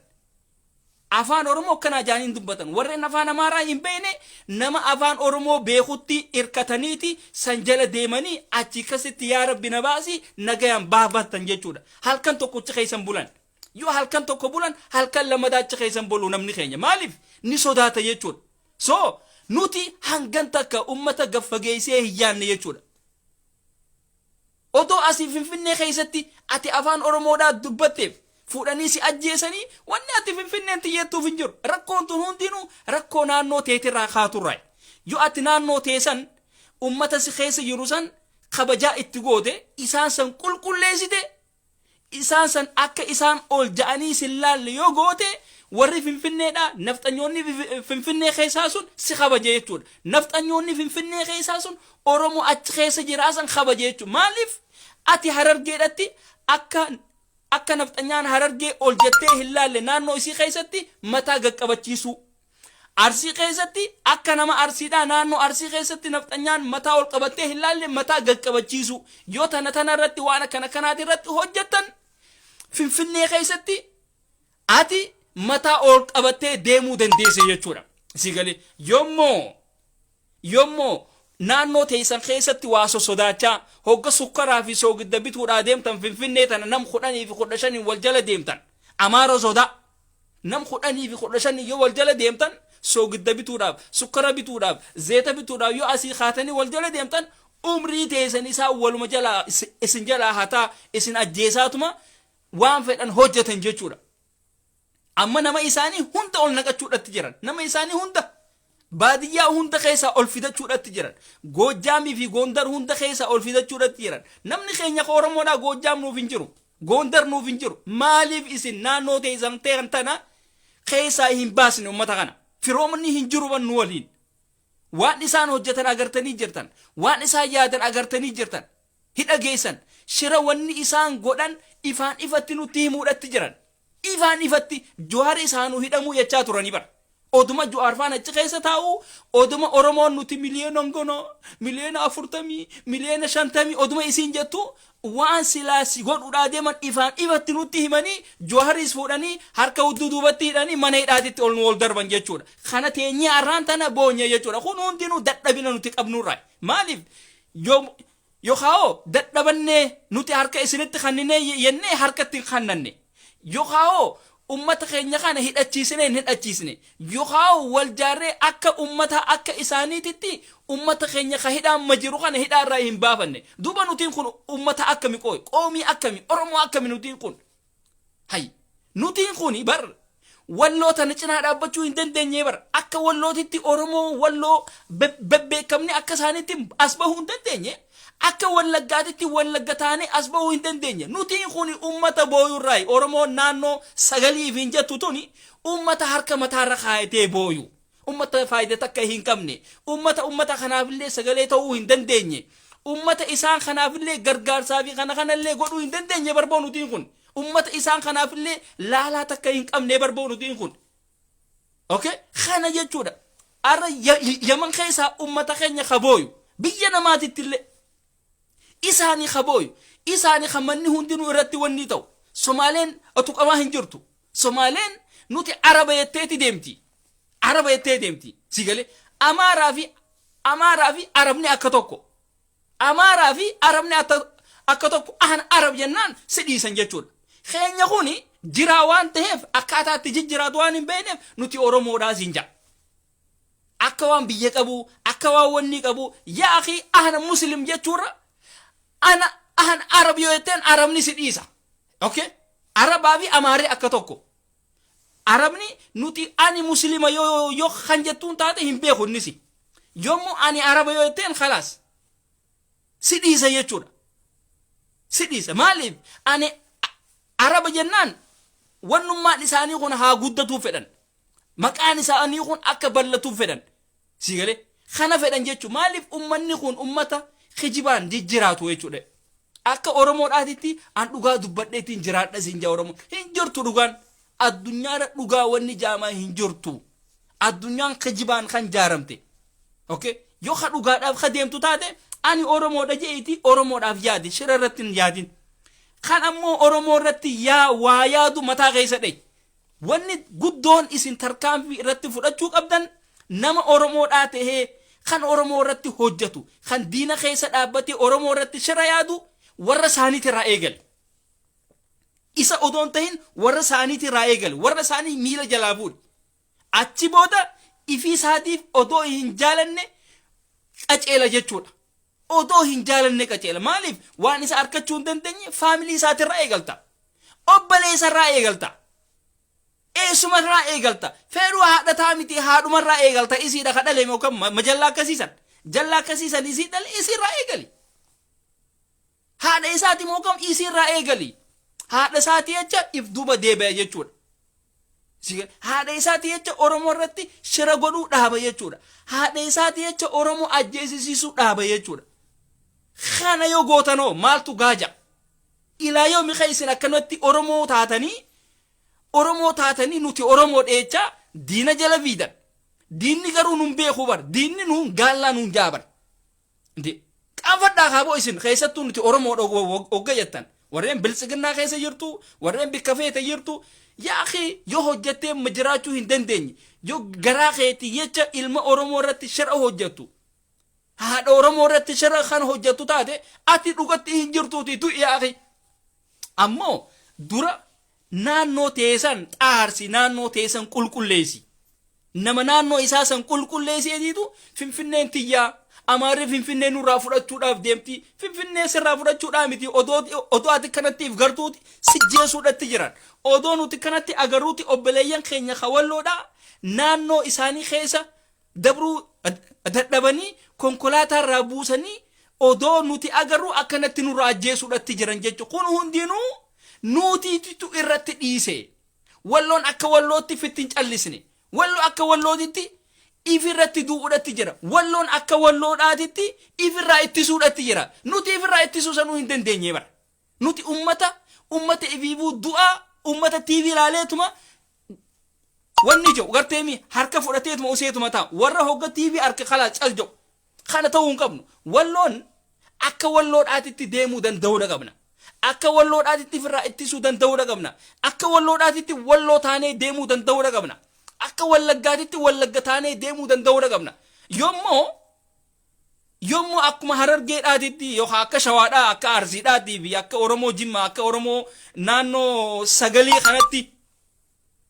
Afaan Oromoo akkanaa ja'anii dubbatan. Warreen afaan Amaaraa hin beekne nama afaan Oromoo beekutti hirkataniiti san jala deemanii achi kasitti "Yaa Rabbi na baasi" nagayaan baafatan jechuudha. Halkan tokkochi keessan bulan. Yoo halkan tokko bulan, halkan lammataa achi keessan bulu namni keenya. Maaliif? Ni sodaata jechuudha. So nuti hangan takka ummata gaffageessee hin yaanne jechuudha. Odoo asii Finfinnee keessatti ati afaan Oromoodhaa dubbatteef fuudhanii si ajjeesanii, wanni ati Finfinneen xiyyeettuuf hin jiru. Rakkoon tun hundinuu rakkoo naannoo teetirraa kaaturraa. Yoo ati naannoo teessan ummata si keessa jiru san kabajaa itti goote, isaan san qulqulleessite, isaan san akka isaan ol ja'anii sin laalle yoo goote, warri Finfinneedha, nafxanyoonni Finfinnee keessaa sun si kabaje jechuudha. Nafxanyoonni Finfinnee keessaa sun Oromoo achi keessa jiraasan kabaje jechuudha. Maaliif? Ati Harargeedhatti akka nafxanyaan Harargee ol jettee hin laalle naannoo isii keessatti mataa gaqqabachiisuu. Arsii keessatti akka nama Arsiidhaa naannoo Arsii keessatti nafxanyaan mataa ol qabattee hin laalle mataa gaqqabachiisuu. Yoo tana tana irratti, waan akkana kanaati irratti hojjettan, Finfinnee keessatti ati mataa ol qabattee deemuu dandeesse jechuudha. Si galee, yoommoo naannoo teessan keessatti waa sosodaachaa hogga sukkaraa fi soogidda bituudhaa deemtan, Finfinnee tana nam 10 fi 15n wal jala deemtan, Amaara sodaa nam 10 fi 15 yoo wal jala deemtan, soogidda bituudhaaf, sukkara bituudhaaf, zeeta bituudhaaf yoo asii kaatanii wal jala deemtan, umrii teessan isaa waluma jalaa isin jalaa hataa isin ajjeesaatuma waan fedhan hojjetan jechuudha. Amma nama isaanii hunda ol naqachuudhatti jiran. Nama isaanii hunda baadiyyaa hunda keessaa ol fidachuudhatti jiran. Goojjaamii fi Goondar hunda keessaa ol fidachuudhatti jiran. Namni keenya ka Oromoodhaa Goojjaam nuuf hin jiru. Goondar nuuf hin jiru. Maaliif isin naannoo teessan ta'an tana keessaa hin baasne uummata kana? Firoomni hin jiru nu waliin. Waan isaan hojjetan agartanii jirtan. Waan isaan yaadan agartanii jirtan. Hidha geessan. Shira wanni isaan godhan ifaan ifatti nutti himuudhatti jiran. Ifaan ifatti Jawaar isaanuu hidhamuu jechaa turanii bara. Oduma Juwaar faan achi keessa taa'u, oduma Oromoon nuti miliyoona ngono, miliyoona 40, miliyoona 50 oduma isiin jettu, waan silaa si godhuudhaa deeman ifaan ifatti nutti himanii, Juwaaris fuudhanii harka hudduu duubatti hidhanii mana hidhaatitti ol nu ol darban jechuudha. Kana teenyee har'aan tana boonye jechuudha. Kun hundinuu dadhabina nuti qabnurraa. Maaliif yoo yookaan dadhabannee nuti harka isinitti kanninee jennee harkatti hin kannanne, yookaan ummata keenya kana hidhachiisnee hin hidhachiisne, yookaan wal jaarree akka ummata akka isaaniititti ummata keenya ka hidhaan jiru kana hidhaarraa hin baafanne. Duuba nutiin kun ummata akkami, qooyi qoomii akkami, Oromoo akkami nutiin kun? Hay, nutiin kun bar Walloo tana cinaa dhaabbachuu hin dandeenye. Bar akka Wallootitti Oromoo Walloo bebbeekamne akka isaaniitti as bahuu hin dandeenye. Akka Wallaggaatitti Wallagga taanee as bahuu hin dandeenye. Nutiin kun ummata booyurraayi. Oromoon naannoo sagaliif hin jettu tuni ummata harka mataarra kaayatee booyu, ummata faayidaa takka hin qabne, ummata ummata kanaafillee sagalee ta'uu hin dandeenye, ummata isaan kanaafillee gargaarsaa fi kana kanallee godhuu hin dandeenye barboo. Nutiin kun ummata isaan kanaafillee laalaa takka hin qabne barboo nutiin kun. Okay, kana jechuudha. Arra Yaman keessaa ummata keenya kabooyu, biyya namaatitti illee isaanii kabooyu, isaanii kan manni hundinuu irratti wanni ta'u. Somaaleen tuqamaa hin jirtu. Somaaleen nuti Araba jetteeti deemti, Araba jettee deemti. Si galee? Amaaraa fi Arabni akka tokko, Amaaraa fi Arabni akka tokko. Ahan Arab jennaan si dhiisan jechuudha. Keenya kuni jiraa waan ta'eef, akkaataa itti jijjiraatu waan hin beekneef, nuti Oromoodhaa siin ja'a. Akka waan biyya qabu, akka waan wanni qabu. Yaa akhi, ahana Muslim jechuurra ana ahan Arab yoo jetteen Arabni si dhiisa. Okay, Arabaa fi Amaarri akka tokko. Arabni nuti ani Muslima yoo kan jettuun taate hin beeku innisi. Yommuu ani Araba yoo jetteen, khalaas, si dhiisa jechuudha. Si dhiisa. Maaliif? Ani Araba jennaan wannummaan isaanii kun haa guddatuuf fedhan. Maqaan isaanii kun akka bal'atuuf fedhan. Si galee? Kana fedhan jechuudha. Maaliif? Ummanni kun ummata kijibaan jijjiraatu jechuudha. Akka Oromoodhaatitti an dhugaa dubbadheetiin jiraadha siin jaa. Oromoo hin jirtu dhugaan. Addunyaarra dhugaa wanni jaamaa hin jirtu. Addunyaan kijibaan kan jaaramte. Okay, yoo ka dhugaadhaaf ka deemtu taate, ani Oromoodha je'iti Oromoodhaaf yaadi, shira irratti hin yaadin. Kan ammoo Oromoo irratti yaa waa yaadu mataa keessa dhayi. Wanni guddoon isin tarkaanfii irratti fudhachuu qabdan, nama Oromoodhaa tahee kan Oromoo irratti hojjetu, kan diina keessa dhaabbatee Oromoo irratti shira yaadu, warra isaaniitirraa eegale. Isa odoon tahin warra isaaniitirraa eegale, warra isaanii miila jalaa fuudhe. Achi booda ifii isaatiif odoo hin jaalanne qaceela jechuudha. Odoo hin jaalanne qaceela. Maaliif? Waan isa arkachuu hin dandeenye faamilii isaatirraa eegalta. Obboleessarraa eegalta. Eessumarraa eegalta. Fedhuu haadhataa miti, haadhumarraa eegalta. Isiidha ka dhale yookaan majallaa akkasiisan. Jallaa akkasiisan isii dhale, isiirraa eegali. Haadha isaati moo kam, isiirraa eegali. Haadha isaatii jecha if duuba deebi'a jechuudha. Haadha isaatii jecha Oromoo irratti shira godhuu dhaaba jechuudha. Haadha isaatii jecha Oromoo ajjeesisiisuu dhaaba jechuudha. Kana yoo gootanoo maaltu gaaja? Ilaa yoo miqa isin akkanatti Oromoo taatanii, Oromoo taatanii nuti Oromoo dheechaa diina jala fiidan. Diinni garuu nun beekuu bar. Diinni nuun gaallaa nuun jaabar. Qaanfadhaa kaaboo isin keessattuu nuti Oromoo hogga jettan. Warreen Biltsiginnaa keessa jirtu, warreen bikka feete jirtu, yaa akhi, yoo hojjettee jiraachuu hin dandeenye, yoo garaa keetii jecha ilma Oromoo irratti shira hojjettu, haadha Oromoo irratti shira kan hojjettu taate, ati dhugatti hin jirtuuti du'i yaa akhi. Ammoo dura naannoo teessan xaarsi, naannoo teessan qulqulleessi. Nama naannoo isaa san qulqulleesseetiitu Finfinneen tiyyaa, Amaarri Finfinnee nurraa fudhachuudhaaf deemti. Finfinnee sirraa fudhachuudhaa miti, odoo ati kanatti if gartuuti si jeesuudhatti jiran. Odoo nuti kanatti agarruuti obboleeyyan keenya kawalloodhaa naannoo isaanii keessa dabruu dadhabanii konkolaataa irraa buusanii, odoo nuti agarru akkanatti nurraa ajjeesuudhatti jiran jechuudha. Kun hundinuu nuutiitu irratti dhiise. Walloon akka Wallootti fitti hin callisne. Walloo akka Wallootitti ifirratti du'uudhatti jira. Walloon akka Walloodhaatitti ifirraa ittisuudhatti jira. Nuti ifirraa ittisuu sanuu hin dandeenye bara. Nuti ummata ifiifuu du'aa, ummata TV ilaaleetuma. Wanni jedhu garteemi harka fudhateetuma useetuma ta'a. Warra hogga TV harka kalaa cal jedhu kana ta'uu hin qabnu. Walloon akka walloodhaatitti deemuu danda'uudha qabna. Akka walloodhaatitti ofirraa ittisuu danda'uudha qabna. Akka walloodhaatitti walloo taanee deemuu danda'uudha qabna. Akka wallaggaatitti wallagga taanee deemuu danda'uudha qabna. Yommuu akkuma harargeedhaatitti yookaan akka shawaadhaa, akka arsiidhaatii fi akka Oromoo Jimmaa, akka Oromoo naannoo sagalii kanatti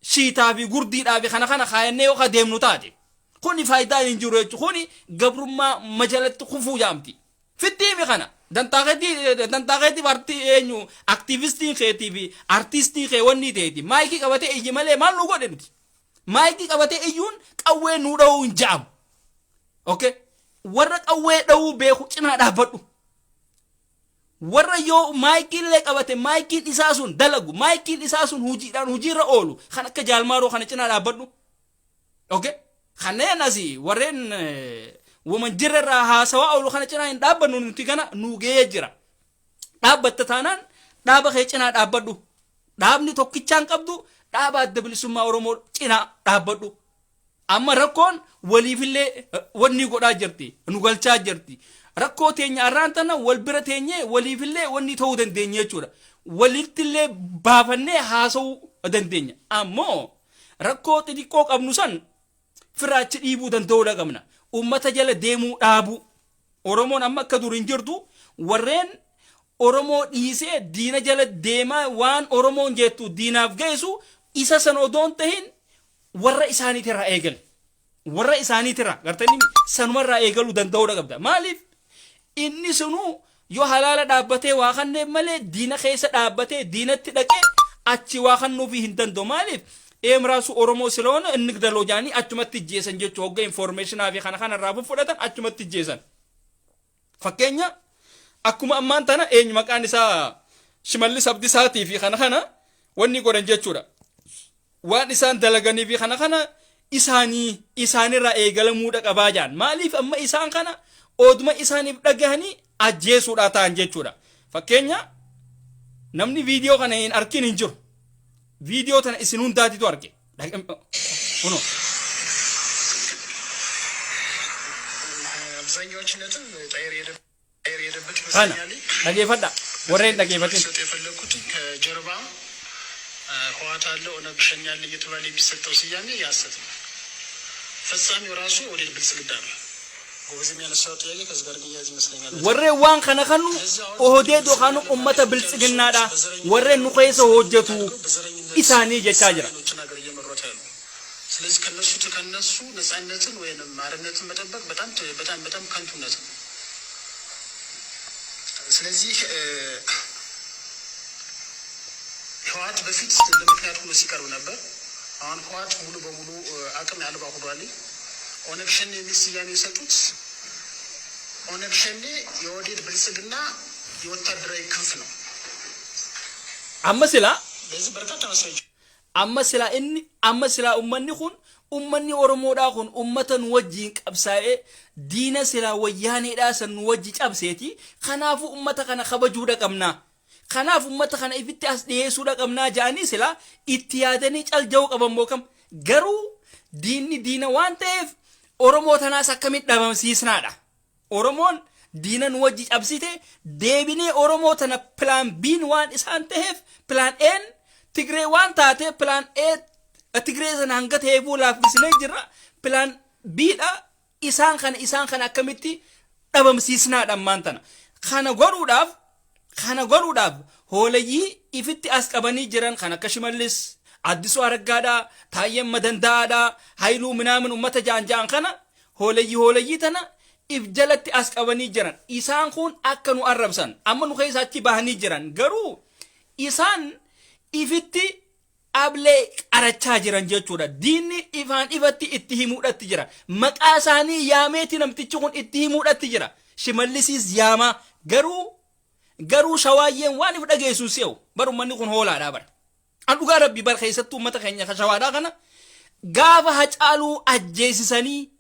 shiitaa fi gurdiidhaa fi kana kana kaayannee yookaan deemnu taate, kuni faayidaa hin jiru jechuudha. Kuni gabrummaa majalatti kufuu jaamti. Fittiimi kana dantaa keetii artii eenyu aktiivistiin keetii fi artiistii kee wanni ta'eeti maayikii qabatee iyyi malee maal nu godhe? Nuti maayikii qabatee iyyuun qawwee nuu dha'uu hin ja'amu. Okay, warra qawwee dha'uu beeku cinaa dhaabbadhu. Warra yoo maayikiin illee qabate maayikiin isaa sun dalagu, maayikiin isaa sun hojiidhaan hojiirra oolu, kan akka Jaalmaaroo kana cinaa dhaabbadhu. Okay, kanneen asii warreen waman jirra irraa haasawaa oolu kana cinaa hin dhaabbannu nuti. Kana nuu gahee jira. Dhaabbatta taanaan dhaaba kee cinaa dhaabbadhu. Dhaabni tokkichaan qabdu dhaaba Adda Bilisummaa Oromoo cinaa dhaabbadhu. Amma rakkoon waliifillee wanni godhaa jirti, nu galchaa jirti. Rakkoo teenya arraan tana wal bira teenyee waliifillee wanni ta'uu dandeenya jechuudha. Walittillee baafannee haasa'uu dandeenya. Ammoo rakkoo xixiqqoo qabnu san firaachi dhiibuu danda'uudha qabna. Ummata jala deemuu dhaabuu. Oromoon amma akka dur hin jirtu. Warreen Oromoo dhiisee diina jala deemaa waan Oromoon jettu diinaaf geessu isa san odoon tahin warra isaaniitirraa eegale. Warra isaaniitirraa gartanii sanumarraa eegaluu danda'uudha qabda. Maaliif? Inni sunuu yoo halaala dhaabbatee waa kanneef malee diina keessa dhaabbatee diinatti dhaqee achi waa kannuufii hin danda'u. Maaliif? ኤም ራሱ ኦሮሞ ስለሆነ እንግደለው jaanii achumatti ijjeessan jechuu. Hogga informationaa fi kana kanarraa fudhatan achumatti ijjeessan. Fakkeenya akkuma ammaan tana eenyu maqaan isaa Shimallis Abdisaatii fi kana kana wanni godhan jechuudha. Waan isaan dalaganii fi kana kana isaanii isaanirraa eegalamuudha qabaa jaan. Maaliif? Amma isaan kana ooduma isaaniif dhagahanii ajjeesuudha ta'an jechuudha. Fakkeenya namni viidiyoo kana hin arkin hin jiru. Viidiyoo tana isin hundaatitu arge. Kunoo. አብዛኛዎችን ነጥብ ጣይር የሄደበት Kana ይመስለኛል። dhageeffadha, warreen dhageeffatin. ሰጥ የፈለግኩት ከጀርባ ህወሓት አለ፣ ኦነግ ሸኔ አለ እየተባለ የሚሰጠው ስያሜ የሐሰት ነው። ፈጻሚው ራሱ ኦህዴድ ብልጽግና ነው። ጎበዝ የሚያነሳው ጥያቄ ከዚህ ጋር የሚያያዝ ይመስለኛል። Warreen waan kana kanu Ohodeed yookaan ummata biltsiginnaadha. Warreen nu keessa hojjetu isaanii jechaa jira. ችን ሀገር እየመሯት ያሉ። ስለዚህ ከነሱ ነጻነትን ወይንም አርነትን መጠበቅ በጣም በጣም በጣም ከንቱነት ነው። ስለዚህ ህወሓት በፊት እንደ ምክንያት ሆኖ ሲቀርብ ነበር። አሁን ህወሓት ሙሉ በሙሉ አቅም አልባ ሆኗል። ኦነግ ሸኔ የሚል ስያሜ የሰጡት ኦነግ ሸኔ የኦህዴድ ብልጽግና የወታደራዊ ክንፍ ነው። Amma silaa ለዚህ በርካታ ማስረጃ amma silaa inni amma silaa ummanni kun, ummanni Oromoodhaa kun ummata nu wajjiin qabsaa'ee diina silaa wayyaaneedhaa san nu wajji cabseeti. Kanaafuu ummata kana kabajuudha qabnaa, kanaaf ummata kana ifitti as dhiyeessuudha qabnaa ja'anii silaa itti yaadanii calja'uu qaban moo kam? Garuu diinni diina waan ta'eef Oromoo tanaas akkamitti dhabamsiisnaadha. Oromoon diina nu wajji cabsite deebinee Oromoo tana plan B'n waan isaan ta'eef, plan A'n Tigree waan taate, plan A Tigree sana hanga ta'eefuu laaffisnee jirra, plan B'dha isaan kana. Isaan kana akkamitti dhabamsiisnaadha ammaan tana? Kana godhuudhaaf hoolayyii ifitti as qabanii jiran kan akka Shimallis, Addisuu Araggaadhaa, Taayyeen Madanda'aadhaa, Haayiluu minaamin ummata ja'an ja'an kana hoolayyii tana if jalatti as qabanii jiran. Isaan kun akka nu arrabsan amma nu keessa achi bahanii jiran, garuu isaan ifitti ablee qarachaa jiran jechuudha. Diinni ifaan ifatti itti himuudhatti jira. Maqaa isaanii yaameeti namtichi kun itti himuudhatti jira. Shimallisiis yaamaa garuu shawaayyeen waan if dhageessu se'u bar. Ummanni kun hoolaadhaa bara. An dhugaa rabbi bar keessattuu ummata keenya ka shawaadhaa kana gaafa Hacaaluu ajjeesisanii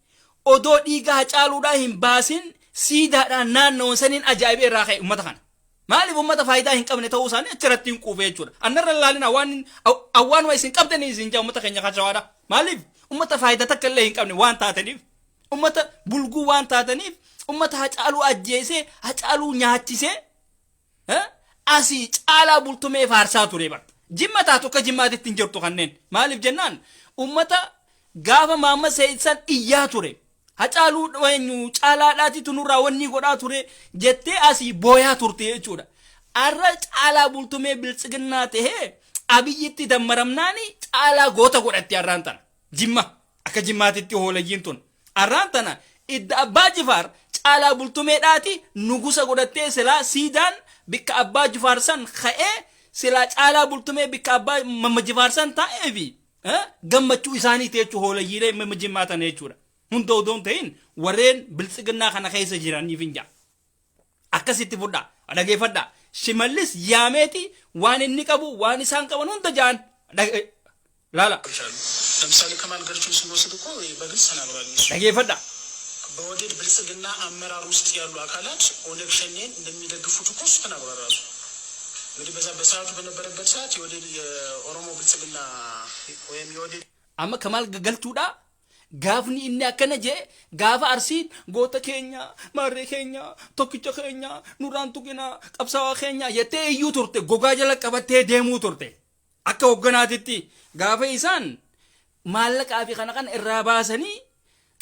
odoo dhiiga Hacaaluudhaa hin baasin siidaadhaan naannawan saniin ajaa'ibee irraa ka'e ummata kana. Maaliif ummata faayidaa hin qabne ta'uu isaanii achirratti hin quufe jechuudha. Annarra ilaalina, waan awwaanuma isin qabdanii isin jaa ummata keenya kashawaadha. Maaliif ummata faayidaa takka illee hin qabne waan taataniif, ummata bulguu waan taataniif, ummata Hacaaluu ajjeesee, Hacaaluu nyaachisee, asii Caalaa Bultumee faarsaa ture bara. Jimma taatu akka Jimmaatitti hin jirtu kanneen. Maaliif jennaan ummata gaafa Maamma Seeyidsan iyyaa ture. Hacaaluu eenyu Caalaadhaatitu nurraa wanni godhaa ture jettee asii booyaa turte jechuudha. Arra Caalaa Bultumee Biltsiginnaa tahee Abiyyitti dammaramnaani Caalaa goota godhatti arraan tana. Jimma akka Jimmaatitti hoolayyiin tun. Arraan tana idda Abbaa Jifaar Caalaa Bultumeedhaati nugusa godhattee. Silaa siidaan bikka Abbaa Jifaar san ka'ee, silaa Caalaa Bultumee bikka Abbaa Mamma Jifaar san taa'ee fi gammachuu isaaniiti jechuu hoolayyiilee Mamma Jimmaa tana jechuudha. Hunda odoo hin ta'in warreen Biltsiginnaa kana keessa jiraniif hin jaa. Akkasitti fudhaa, dhageeffadhaa. Shimallis yaameeti waan inni qabu, waan isaan qaban hunda ja'an laala. ለምሳሌ ከማል ገልቹን ስንወስድ እኮ በግልጽ ተናግሯል። እሱ Dhageeffadhaa. በኦህዴድ ብልጽግና አመራር ውስጥ ያሉ አካላት ኦነግ ሸኔን እንደሚደግፉት እኮ እሱ ተናግሯል ራሱ። እንግዲህ በዛ በሰዓቱ በነበረበት ሰዓት የኦህዴድ የኦሮሞ ብልጽግና ወይም የኦህዴድ Amma Kamaal Galchuudha. Gaafni inni akkana jee, gaafa Arsiin goota keenya, maarree keenya, tokkicha keenya, nurraan tuqina, qabsaawaa keenya jettee iyyuu turte, gogaa jala qabattee deemuu turte. Akka hogganaatitti gaafa isaan maallaqaa fi kana kana irraa baasanii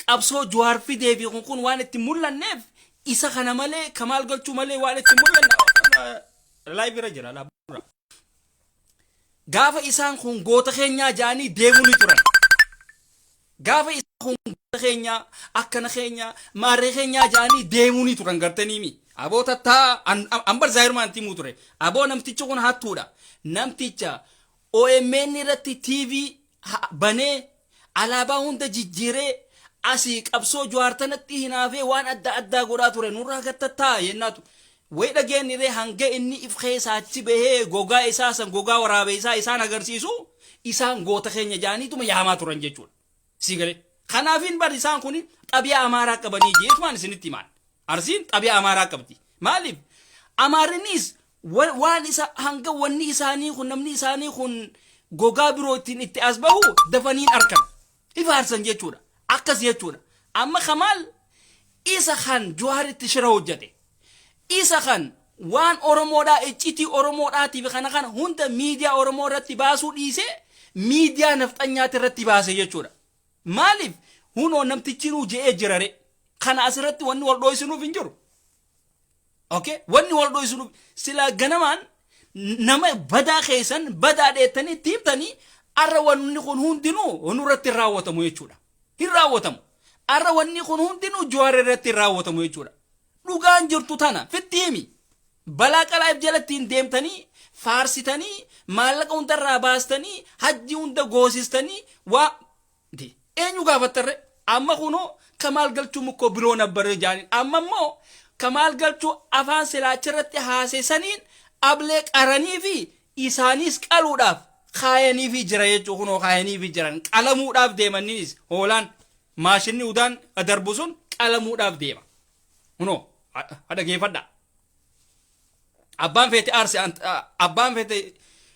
qabsoo Jawaar fidee fi kun kun waan itti mul'anneef, isa kana malee, Kamaal Galchuu malee waan itti mul'anne live irra jira. Gaafa isaan kun goota keenyaa ja'anii deemuu ni turan. Gaafa isaan kun goota keenyaa, akkana keenya, maarree keenyaa ja'anii deemuu ni turan gartaniimi. Aboo tattaa ambar zaayirumaan timuu ture. Aboo, namtichi kun hattuudha. Namticha OMN irratti TV banee, alaabaa hunda jijjiiree, asii qabsoo Jawaar tanatti hinaafee waan adda addaa godhaa ture, nurraa gattattaa yennaatu. Wayi dhageenye ree, hanga inni if keessaa achi bahee gogaa isaa san, gogaa waraabee isaa isaan agarsiisu, isaan goota keenya jaaniituma yaamaa turan jechuudha. Si galee. Kanaafin bar isaan kun xabiyaa Amaaraa qabanii jeetumaan isinitti himaan. Arsiin xabiyaa Amaaraa qabdi. Maaliif? Amaarinis waan isa hanga wanni isaanii kun, namni isaanii kun gogaa biroo ittiin itti as bahu dafaniin arkan. Ifaarsan jechuudha. Akkas jechuudha. Amma Kamaal isa kan Jawaaritti shira hojjete. Isa kan waan Oromoodhaa, iccitii Oromoodhaatiif kana kana hunda miidiyaa Oromoo irratti baasuu dhiisee miidiyaa nafxanyaati irratti baase jechuudha. Maaliif hunoo namtichi nuu je'ee jirare, kana asirratti wanni wal dhooysinuuf hin jiru. Okay? Wanni wal dhooysinuuf silaa ganamaan nama badaa keessan badaa dheettanii itti himtanii, arra wanni kun hundinuu nurratti hin raawwatamu jechuudha. Hin raawwatamu. Arra wanni kun hundinuu Jawaar irratti hin raawwatamu jechuudha. Dhugaan jirtu tana fitti himi. Balaa qalaa'if jalatti hin deemtanii faarsitanii, maallaqa hundarraa baastanii, hajji hunda goosistanii, waa eenyu gaafattarre? Amma kunoo Kamaal Galchuu mukkoo biroo nabbarre jaaniin. Amma immoo Kamaal Galchuu afaan silaachirratti haasesaniin ablee qaranii fi isaanis qaluudhaaf kaayanii fi jira jechuu, kunoo kaayanii fi jiran, qalamuudhaaf deemaniinis hoolaan maashinni udaan darbu sun qalamuudhaaf deema. Kunoo dhageeffadhaa. Abbaan feete aarse, abbaan feete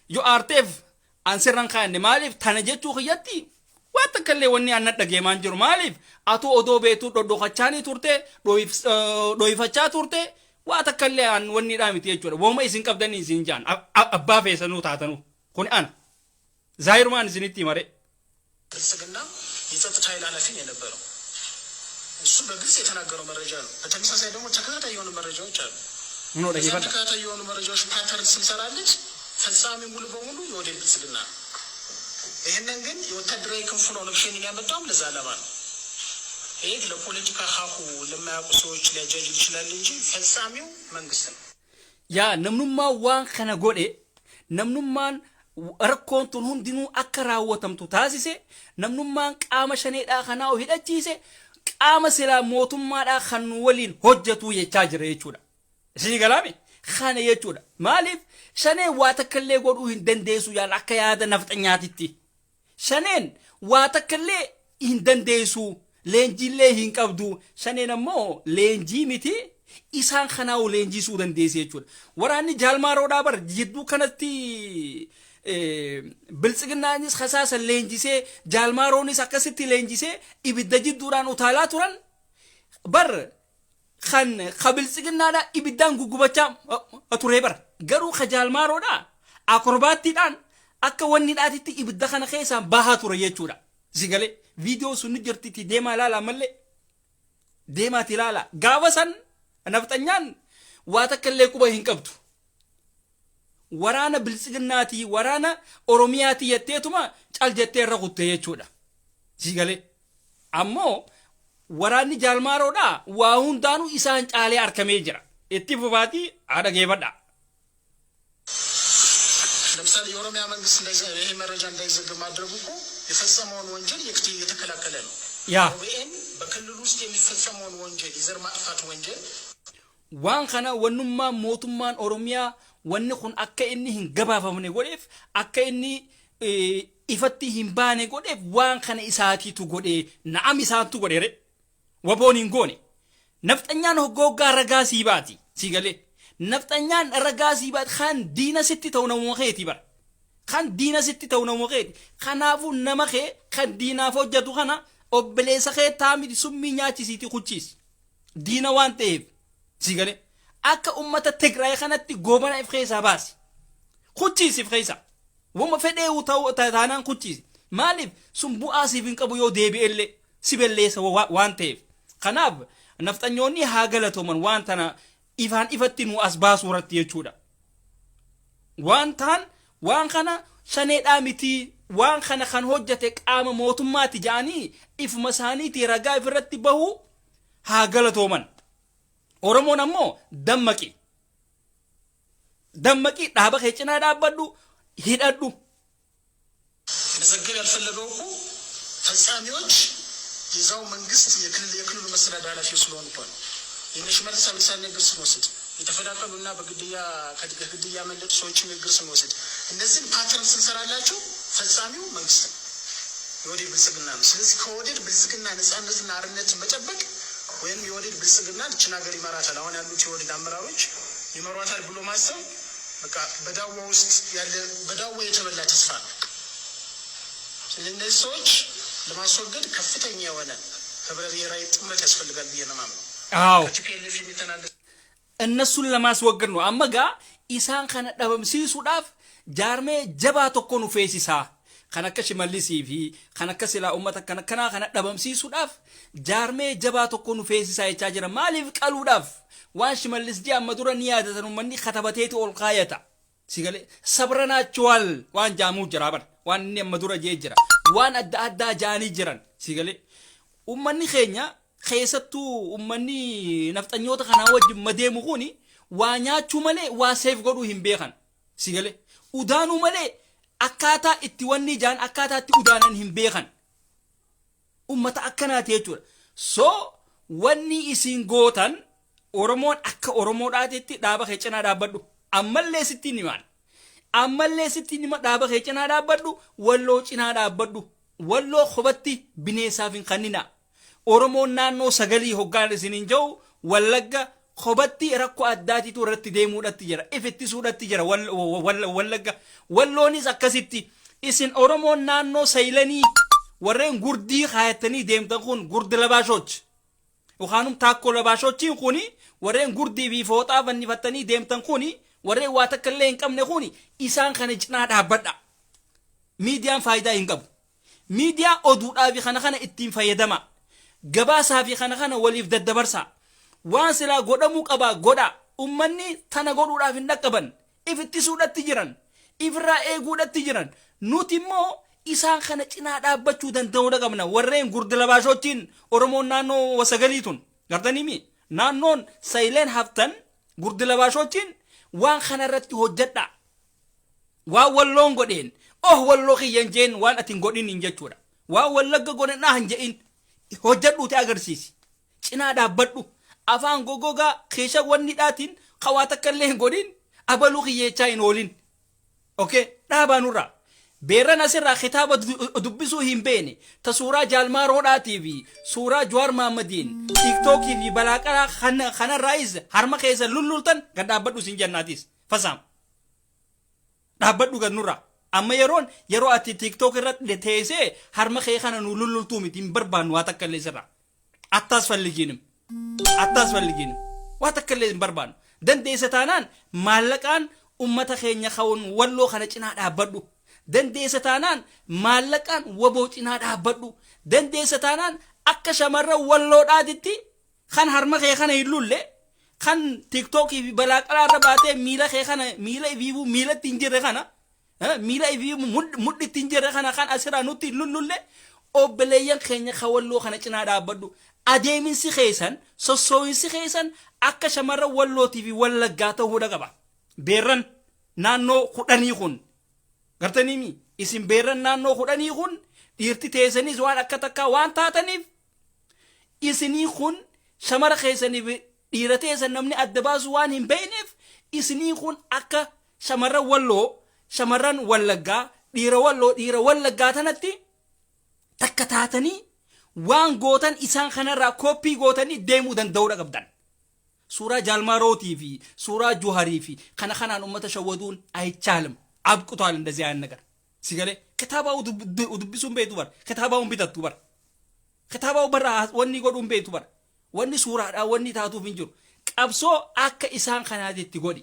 yoo aarteef an sirran kaanne. Maaliif tana jechuu kiyyatti waan takka illee wanni an dhageemaan jiru? Maaliif atuu odoo beetuu dhodhokachaanii turte, dhoyifachaa turte, waa takka illee an wanni dhaa miti jechuudha. Wooma isin qabdanii isin jaan abbaa feesanuu taatanuu kun ana zaayirumaan isinitti himare. ብልጽግና የጸጥታ ኃይል ኃላፊ ነው የነበረው። እሱ በግልጽ የተናገረው መረጃ ነው። በተመሳሳይ ደግሞ ተከታታይ የሆኑ መረጃዎች አሉ። Kunoo እነዚያን dhageeffadha. ተከታታይ የሆኑ መረጃዎች pattern ስንሰራለች ፈጻሚ ሙሉ በሙሉ የኦህዴድ ብልጽግና ነው። ይህንን ግን የወታደራዊ ክንፉ ነው ኦነግ ሸኔን ያመጣውም ለዛ ዓላማ ነው። ይህ ለፖለቲካ ሀሁ ለማያውቁ ሰዎች ሊያጃጅል ይችላል እንጂ ፈጻሚው መንግስት ነው። Yaa namnummaan waan kana godhe, namnummaan rakkoon tun hundinuu akka raawwatamtu taasise, namnummaan qaama shaneedhaa kanaa of hidhachiise, qaama silaa mootummaadhaa kan nu waliin hojjetu jechaa jira jechuudha. Isinii galaame kana jechuudha. Maaliif shaneen waa takka illee godhuu hin dandeessu yaala akka yaada nafxanyaatitti. Shaneen waa takka illee hin dandeessu, leenjiillee hin qabdu. Shaneen ammoo leenjii miti. Isaan kanaa leenjisuu dandeesse jechuudha. Waraanni Jaalmaaroodhaa bar jidduu kanatti Biltsiginnaanis kasaasa leenjisee, Jaalmaaroonis akkasitti leenjisee ibidda jidduudhaan utaalaa turan bar. Kan ka Biltsiginnaadhaa ibiddaan guggubachaa ture bara. Garuu ka Jaalmaaroodhaa akrobaattiidhaan akka wanni dhaatitti ibidda kana keessaan bahaa ture jechuudha. Sigalee viidiyoo sun ni jirtitti, deemaa ilaalaa mallee, deemaati ilaala. Gaafa san nafxanyaan waa takka illee quba hin qabdu. Waraana Biltsiginnaatii, waraana Oromiyaatii jetteetuma cal jettee irra kutte jechuudha. Sigalee ammoo waraanni Jaalmaaroodhaa waa hundaanuu isaan caalee argamee jira. Itti fufaatii haadha geeffadhaa. ለምሳሌ የኦሮሚያ መንግስት ይሄ መረጃ እንዳይዘገብ ማድረጉ እኮ የፈጸመውን ወንጀል እየተከላከለ ነው። ኦቢኤን በክልሉ ውስጥ የሚፈጸመውን ወንጀል፣ የዘር ማጥፋት ወንጀል Waan kana wannummaa mootummaan Oromiyaa wanni kun akka inni hin gabaafamne godheef, akka inni ifatti hin baane godheef, waan kana isaatiitu godhe. Na'am, isaantu godhe, waboon hin goone. Nafxanyaan hoggoggaa ragaa sii baati. Sii galee, nafxanyaan ragaa sii baati. Kan diina sitti ta'u namuma keeti bara. Kan diina sitti ta'u nama keeti. Kanaafuu nama kee kan diinaaf hojjetu kana obboleessa kee taamiti summii nyaachisiiti kuchiisi, diina waan ta'eef. Si galee, akka ummata Tigraay kanatti Goobana if keessaa baasi, kuchiisi if keessaa. Wama fedhee ta'u taanaan kuchiisi. Maaliif? Sun bu'aa siif hin qabu, yoo deebi'ellee si belleessa waan ta'eef. Kanaaf nafxanyoonni haa galatooman waan tana ifaan ifatti nu as baasuu irratti jechuudha. Waan taan waan kana Shaneedhaa miti, waan kana kan hojjete qaama mootummaati ja'anii ifuma isaaniitii ragaa ifirratti bahu, haa galatooman. Oromoon ammoo dammaqi, dammaqi, dhaaba kee cinaa dhaabbadhu, hidhadhu. መዘገብ ያልፈለገው እኮ ፈጻሚዎች የዛው መንግስት የክልሉ መስተዳድር ኃላፊዎች ስለሆኑ እኮ ነው። የእነ ሽመልስ አብዲሳን ንግግር ስንወስድ፣ የተፈናቀሉና ከግድያ ያመለጡ ሰዎችን ንግግር ስንወስድ፣ እነዚህን pattern ስንሰራላቸው ፈጻሚው መንግስት ነው፣ የኦህዴድ ብልጽግና ነው። ስለዚህ ከኦህዴድ ብልጽግና ነጻነትና አርነትን መጠበቅ ወይም የኦህዴድ ብልጽግና ይችን ሀገር ይመራታል፣ አሁን ያሉት የኦህዴድ አመራሮች ይመሯታል ብሎ ማሰብ በቃ በዳዋ ውስጥ ያለ፣ በዳዋ የተበላ ተስፋ ነው። ስለዚህ እነዚህ ሰዎች ለማስወገድ ከፍተኛ የሆነ ህብረ ብሔራዊ ጥምረት ያስፈልጋል ብዬ ነው የማምነው። አዎ። ከ TPLF የሚተናነስ እነሱን ለማስወገድ ነው። Amma gaa isaan kana dhabamsiisuudhaaf jaarmee jabaa tokko nu feesisaa. Kan akka Shimallisii fi kan akka silaa uummata kana kanaa kana dhabamsiisuudhaaf jaarmee jabaa tokko nu feesisaa jechaa jira. Maaliif qaluudhaaf? Waan Shimallis jee amma dura ni yaadatan, uummanni katabateeti ol kaayata. Sigalee ሰብረናቸዋል waan jaamuu jira bar, waan inni amma dura jee jira, waan adda addaa jaanii jiran. Sigalee uummanni keenya, keessattuu uummanni nafxanyoota kanaa wajjin madeemu kuni, waa nyaachuu malee waa seef godhuu hin beekan. Sigalee udaanuu malee akkaataa itti wanni jaan, akkaataa itti udaanan hin beekan. Ummata akkanaati jechuudha. So wanni isin gootan, Oromoon akka Oromoodhaatitti dhaaba kee cinaa dhaabbadhu. Ammallee sitti himaan, ammallee sitti hima, dhaaba kee cinaa dhaabbadhu, Walloo cinaa dhaabbadhu. Walloo kophatti bineensaaf hin kannina. Oromoon naannoo sagalii hoggaan isiniin jiru, Wallagga kophatti rakkoo addaatitu irratti deemuudhatti jira, if ittisuudhatti jira Wallagga. Walloonis akkasitti. Isin Oromoon naannoo saylanii warreen gurdii kaayattanii deemtan kun, gurdi labaashoch yookaanum taakkoo labaashochiin kuni, warreen gurdii fi fooxaa fannifattanii deemtan kuni, warreen waa takka illee hin qabne kuni, isaan kana cinaa dhaabbadha. Miidiyaan faayidaa hin qabu. Miidiyaa oduudhaa fi kana kana ittiin fayyadama. Gabaasaa fi kana kana waliif daddabarsa. Waan silaa godhamuu qabaa godha. Ummanni tana godhuudhaaf hin dhaqqaban. If ittisuudhatti jiran. Ifirraa eeguudhatti jiran. Nuti immoo isaan kana cinaa dhaabbachuu danda'uu qabna. Warreen gurdi labaashochiin Oromoon naannoo wasagalii tun. Gartanii naannoon sayileen haftan, gurdi labaashochiin, waan kana irratti hojjedha. Waan Walloon godheen oh Walloo kiyyan jeen, waan ati hin godhin hin jechuudha. Waan Wallagga godhen ah hin je'in, hojjedhuuti agarsiisi. Cinaa dhaabbadhu. Afaan gogogaa keesha wanni dhaatiin kawaa takka illee hin godhin, abaluu kiyyeechaa hin oolin. Okay, dhaabaa nurraa. Beerran asirraa kitaaba dubbisuu hin beene ta suuraa Jaalmaaroodhaatii fi suuraa Jawaar Mahaammadiin Tiiktookii fi balaaqaraa kanarraayis harma keessa lullultan gad dhaabbadhu sin jennaatis fasaam dhaabbadhu gad nurraa. Amma yeroon yeroo ati TikTok irratti teessee harma kee kana nu lullultuu miti, hin barbaannu waa takka illee sirraa. Attaasfalligiinim. Attaasfalligiinim. Waa takka illee hin barbaannu. Dandeessa taanaan maallaqaan ummata keenya ka'uun Walloo kana cinaa dhaabbadhu. Dandeessa taanaan maallaqaan WBO cinaa dhaabbadhu. Dandeessa taanaan akka shamarran Walloodhaatitti kan harma kee kana hin lulle, kan Tiiktookii fi balaaqalaa irra baatee miila kee kana, miila ifiifuu miilatti hin jirre kana, miila ifiifuu mudhitti hin jirre kana kan asirraa nutti hin lullulle, obboleeyyan keenya kan Walloo kana cinaa dhaabbadhu. Adeeminsi keessan, sossoo'insi keessan akka shamarran Wallootii fi Wallaggaa ta'uudha qaba. Beerran naannoo 10 kun gartaniimi, isin beerran naannoo 10 kun dhiirti teessanis waan akka takkaa waan taataniif, isinii kun shamara keessaniif dhiira teessan namni adda baasu waan hin beekneef, isinii kun akka shamarran Walloo, shamarran Wallaggaa, dhiira Walloo, dhiira Wallaggaa tanatti takka taatanii waan gootan isaan kanarraa kooppii gootanii deemuu danda'uudha qabdan. Suuraa Jaalmaarootii fi suuraa Juharii fi kana kanaan ummata shawwaduun አይቻልም። አብቅቷል እንደዚህ አይነት ነገር። Sigalee kitaabaa dubbisuun beektu bar, kitaabaa hin bitattu bar, kitaabaa barra wanni godhuun beektu bar, wanni suuraadhaan wanni taatuuf hin jiru. Qabsoo akka isaan kanaatitti godhi.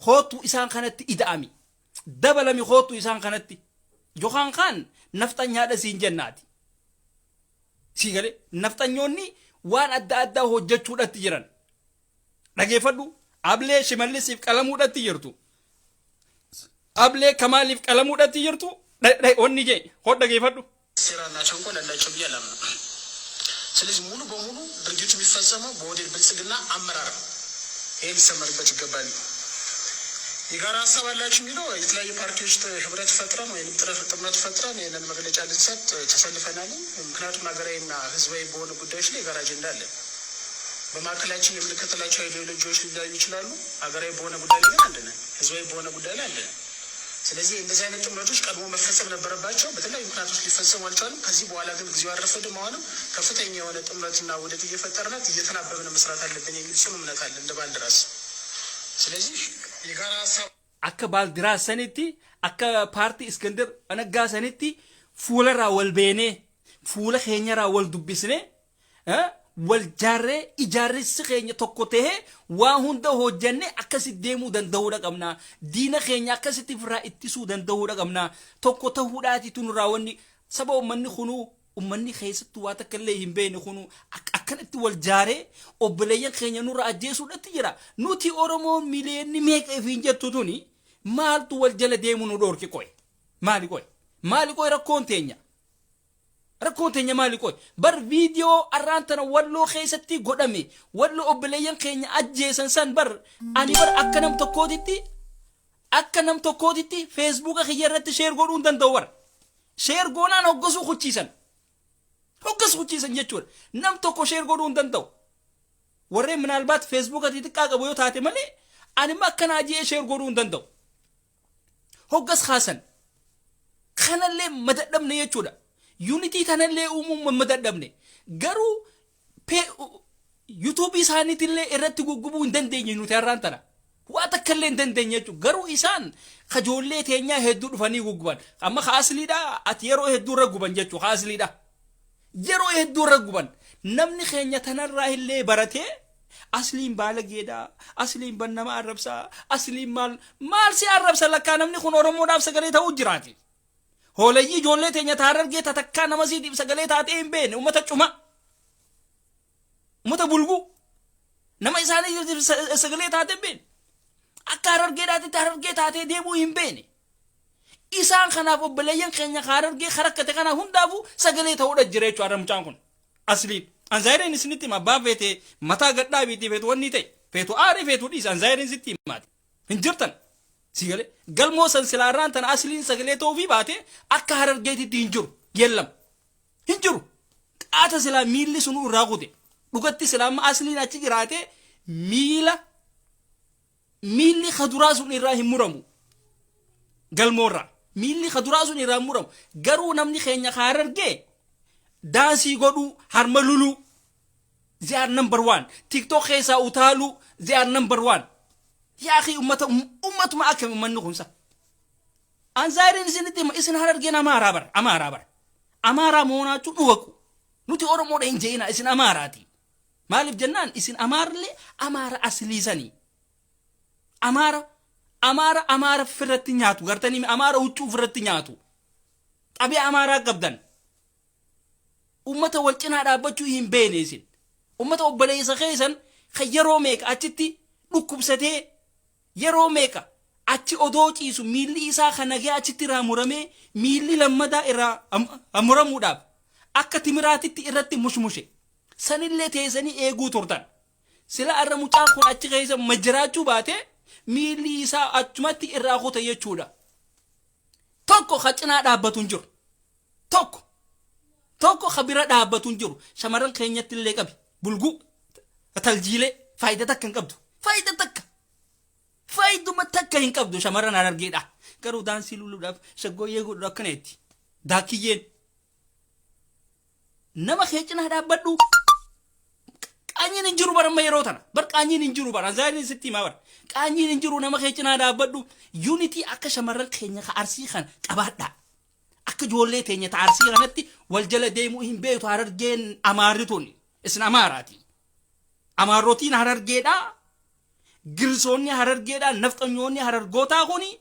Kootu isaan kanatti ida'ami. Dabalami, kootu isaan kanatti. Yookaan kaan nafxanyaadha siin jennaati. Sigalee nafxanyoonni waan adda addaa hojjechuudhatti jiran. Dhageeffadhu, Ablee Shimallisiif qalamuudhatti jirtu. Ablee Kamaaliif qalamuudhatti jirtu. Wanni jee hoo dhageeffadhu. ሴራና ተንኮል አላቸው ብዬ አላምንም። ስለዚህ ሙሉ በሙሉ ድርጊቱ የሚፈጸመው በኦህዴድ ብልጽግና አመራር ነው። ይሄ ሊሰመርበት ይገባል። የጋራ ሀሳብ አላችሁ የሚለው የተለያዩ ፓርቲዎች ህብረት ፈጥረን ወይም ጥምረት ፈጥረን ይህንን መግለጫ ልንሰጥ ተሰልፈናል። ምክንያቱም ሀገራዊና ህዝባዊ በሆኑ ጉዳዮች ላይ የጋራ አጀንዳ አለን። በማዕከላችን የምንከተላቸው አይዲዮሎጂዎች ሊለያዩ ይችላሉ። ሀገራዊ በሆነ ጉዳይ ላይ ግን አንድ ነን። ህዝባዊ በሆነ ጉዳይ ላይ አንድ ነን። ስለዚህ እንደዚህ አይነት ጥምረቶች ቀድሞ መፈጸም ነበረባቸው። በተለያዩ ምክንያቶች ሊፈጸሙ አልቻሉም። ከዚህ በኋላ ግን ጊዜው አልረፈደም። አሁንም ከፍተኛ የሆነ ጥምረትና ውህደት እየፈጠርናት እየተናበብን መስራት አለብን የሚል ጽኑ እምነት አለ እንደ ባልደራስ። ስለዚህ የጋራ ሀሳብ Akka Baaldiraas sanitti, akka paartii Iskindir Naggaa sanitti fuularraa wal beenee, fuula keenyarraa wal dubbisnee, wal jaarree, ijaarressi keenya tokko tahee waa hunda hojjannee akkasitti deemuu danda'uudha qabna. Diina keenya akkasitti ofirraa ittisuu danda'uudha qabna. Tokko ta'uudhaatitu nurraa wanni saba uummanni kunuu, uummanni keessattuu waa takka illee hin beekne kunuu akkanatti wal jaaree obboleeyyan keenya nurra ajjeesuudhatti jira. Nuti Oromoo miliyeenni meeqa ifiin jettu tuni maaltu wal jala deemu nu dhoorki qoy? Maali qoy? Maali qoy rakkoon teenya? Rakkoon teenya maali qoy? Bar viidiyoo arraan tana Walloo keessatti godhame, Walloo obboleeyyan keenya ajjeesan san, bar ani bar akka nam tokkootitti Feesbuuka kiyya irratti share godhuu hin danda'u bar. Share goonaan hoggasuu kuchiisan. Hoggas kuchiisan jechuudha. Nam tokko share godhuu hin danda'u. Warreen minaalbaat Feesbuuka xixiqqaa qabu yoo taate malee ani immoo akkanaa ji'ee share godhuu hin danda'u. Hoggas kaasan. Kanallee madadhabne jechuudha. Unity tanallee uumuu madadhabne. Garuu Yuutuubii isaaniitillee irratti guggubuu hin dandeenye nuti har'aan tana. Waa takka illee hin dandeenye jechuudha. Garuu isaan kajoollee teenyaa hedduu dhufanii gugguban. Amma kaasliidha ati yeroo hedduu irra guban jechuudha, kaasliidha. Yeroo hedduu irra guban. Namni keenya tanarraa illee baratee, asliin baalageedha. Asliin ban nama arrabsaa. Asliin maal maal si arrabsa, lakkaa namni kun Oromoodhaaf sagalee ta'uu jiraati. Hoolayyii ijoollee teenya taarargee tatakkaa nama siitiif sagalee taatee hin beekne, uummata cuma. Uummata bulguu. Nama isaanii sagalee taatee hin beekne. Akka Harargeedhaatitti Harargee taatee deemuu hin beekne. Isaan kanaaf obboleeyyan keenya Harargee harakkate kana hundaafuu sagalee ta'uudha jira jechuudha mucaan kun. Asliin. Anzaayireen isinitti hima, abbaan feete mataa gadhaa biitii, feetu wanni ta'e. Feetu aarii, feetu dhiisa, anzaayireen sitti himaati. Hin jirtan. Si galee galmoo san silaarraan tana asliin sagalee ta'uufii baate akka Harargeetitti hin jiru. Yeellam. Hin jiru. Qaata silaa miilli sun irraa kute. Dhugatti silaa amma asliin achi jiraate miilli kaduraa sun irraa hin muramu. Galmoorraa. Miilli ka duraa sun irraa muramu. Garuu namni keenya ka Harargee daansii godhuu, harma luluu, they are number one. TikTok keessaa utaaluu, they are number one. Yaa akhi, ummata ummatuma akkami ummanni kunsa? Anzaariin isinitti hima, isin Harargeen Amaaraa bar, Amaaraa bar. Amaaraa መሆናችሁን እወቁ. Nuti Oromoodha hin je'ina, isin Amaaraati. Maaliif jennaan, isin Amaarlee Amaara asliisanii. Amaara Amaara Amaara ofirratti nyaatu gartanii, Amaara huccuu ofirratti nyaatu. Xabi'a Amaaraa qabdan. Ummata wal cinaa dhaabbachuu hin beene isin. Ummata obboleessa keessan kan yeroo meeqa achitti dhukkubsatee, yeroo meeqa achi odoo ciisu, miilli isaa kan nagee achitti irraa muramee, miilli lammadaa irraa muramuudhaaf akka timiraatitti irratti mushmushe sanillee teessanii eeguu turtan. Sila arra mucaan kun achi keessa majjiraachuu baate, miilli isaa achumatti irraa kuta jechuudha. Tokko ka cinaa dhaabbatu hin jiru. Tokko tokko ka bira dhaabbatu hin jiru. Shamarran keenyatti illee qabi. Bulguu taljiilee faayidaa takka hin qabdu. Faayidaa takka. Faayiduma takka hin qabdu shamarran Harargeedha. Garuu daansii luluudhaaf, shaggooyyee godhu akkana jetti. Daakiyyeen. Nama kee cinaa dhaabbadhu. Qaanyiin hin jiru bara amma yeroo tana. Bar qaanyiin hin jiru bara. Zaariin sitti himaa bara. Qaanyiin hin jiru, nama kee cinaa dhaabbadhu. Unity akka shamarran keenya ka Arsii kana qabaadhaa. Akka ijoollee teenya ta Arsii kanatti wal jala deemuu hin beektu Harargeen Amaarri tun. Isin Amaaraati. Amaarrotiin Harargeedhaa. Girsoonni Harargeedhaa, nafxanyoonni Harargootaa kuni,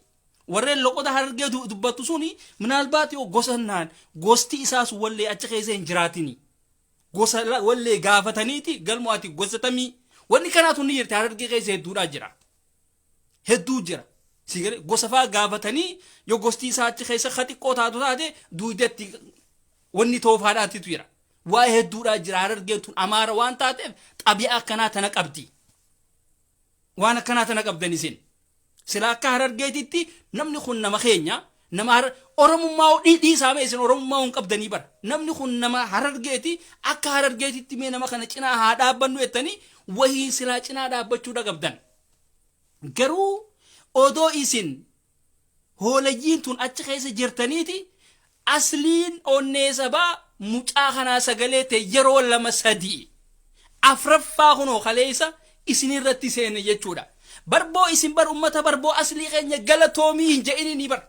warreen loqoda Harargee dubbattu suni, minaalbaat yoo gosa naan gosti isaas wallee achi keessa hin jiraatini. Gosa wallee gaafataniiti galmoo ati gosatamii wanni kanaatu ni jirti. Harargee keessa hedduudhaa jira. Hedduu jira. Sigale gosa faa gaafatanii, yoo gosti isaa achi keessa ka xiqqoo taatu taate, duudatti wanni toofaadhaatitu jira. Waa hedduudhaa jira. Harargeen tun Amaara waan taateef xabi'a akkanaa tana qabdi. Waan akkanaa tana qabdan isin. Sila akka Harargeetitti namni kun nama keenya, nama Oromummaa dhiisaame, isin Oromummaa hin qabdanii bara. Namni kun nama Harargeeti, akka Harargeetitti mee nama kana cinaa haa dhaabbannu jettanii wahii silaa cinaa dhaabbachuudha qabdan. Garuu odoo isin hoolayyiin tun achi keessa jirtaniiti, asliin onnee sabaa mucaa kanaa sagalee ta'e yeroo lama sadii afraffaa kunoo kaleessa isinirratti seene jechuudha. Barboo isin bar ummata barboo aslii keenya galatoomii hin je'inii bar.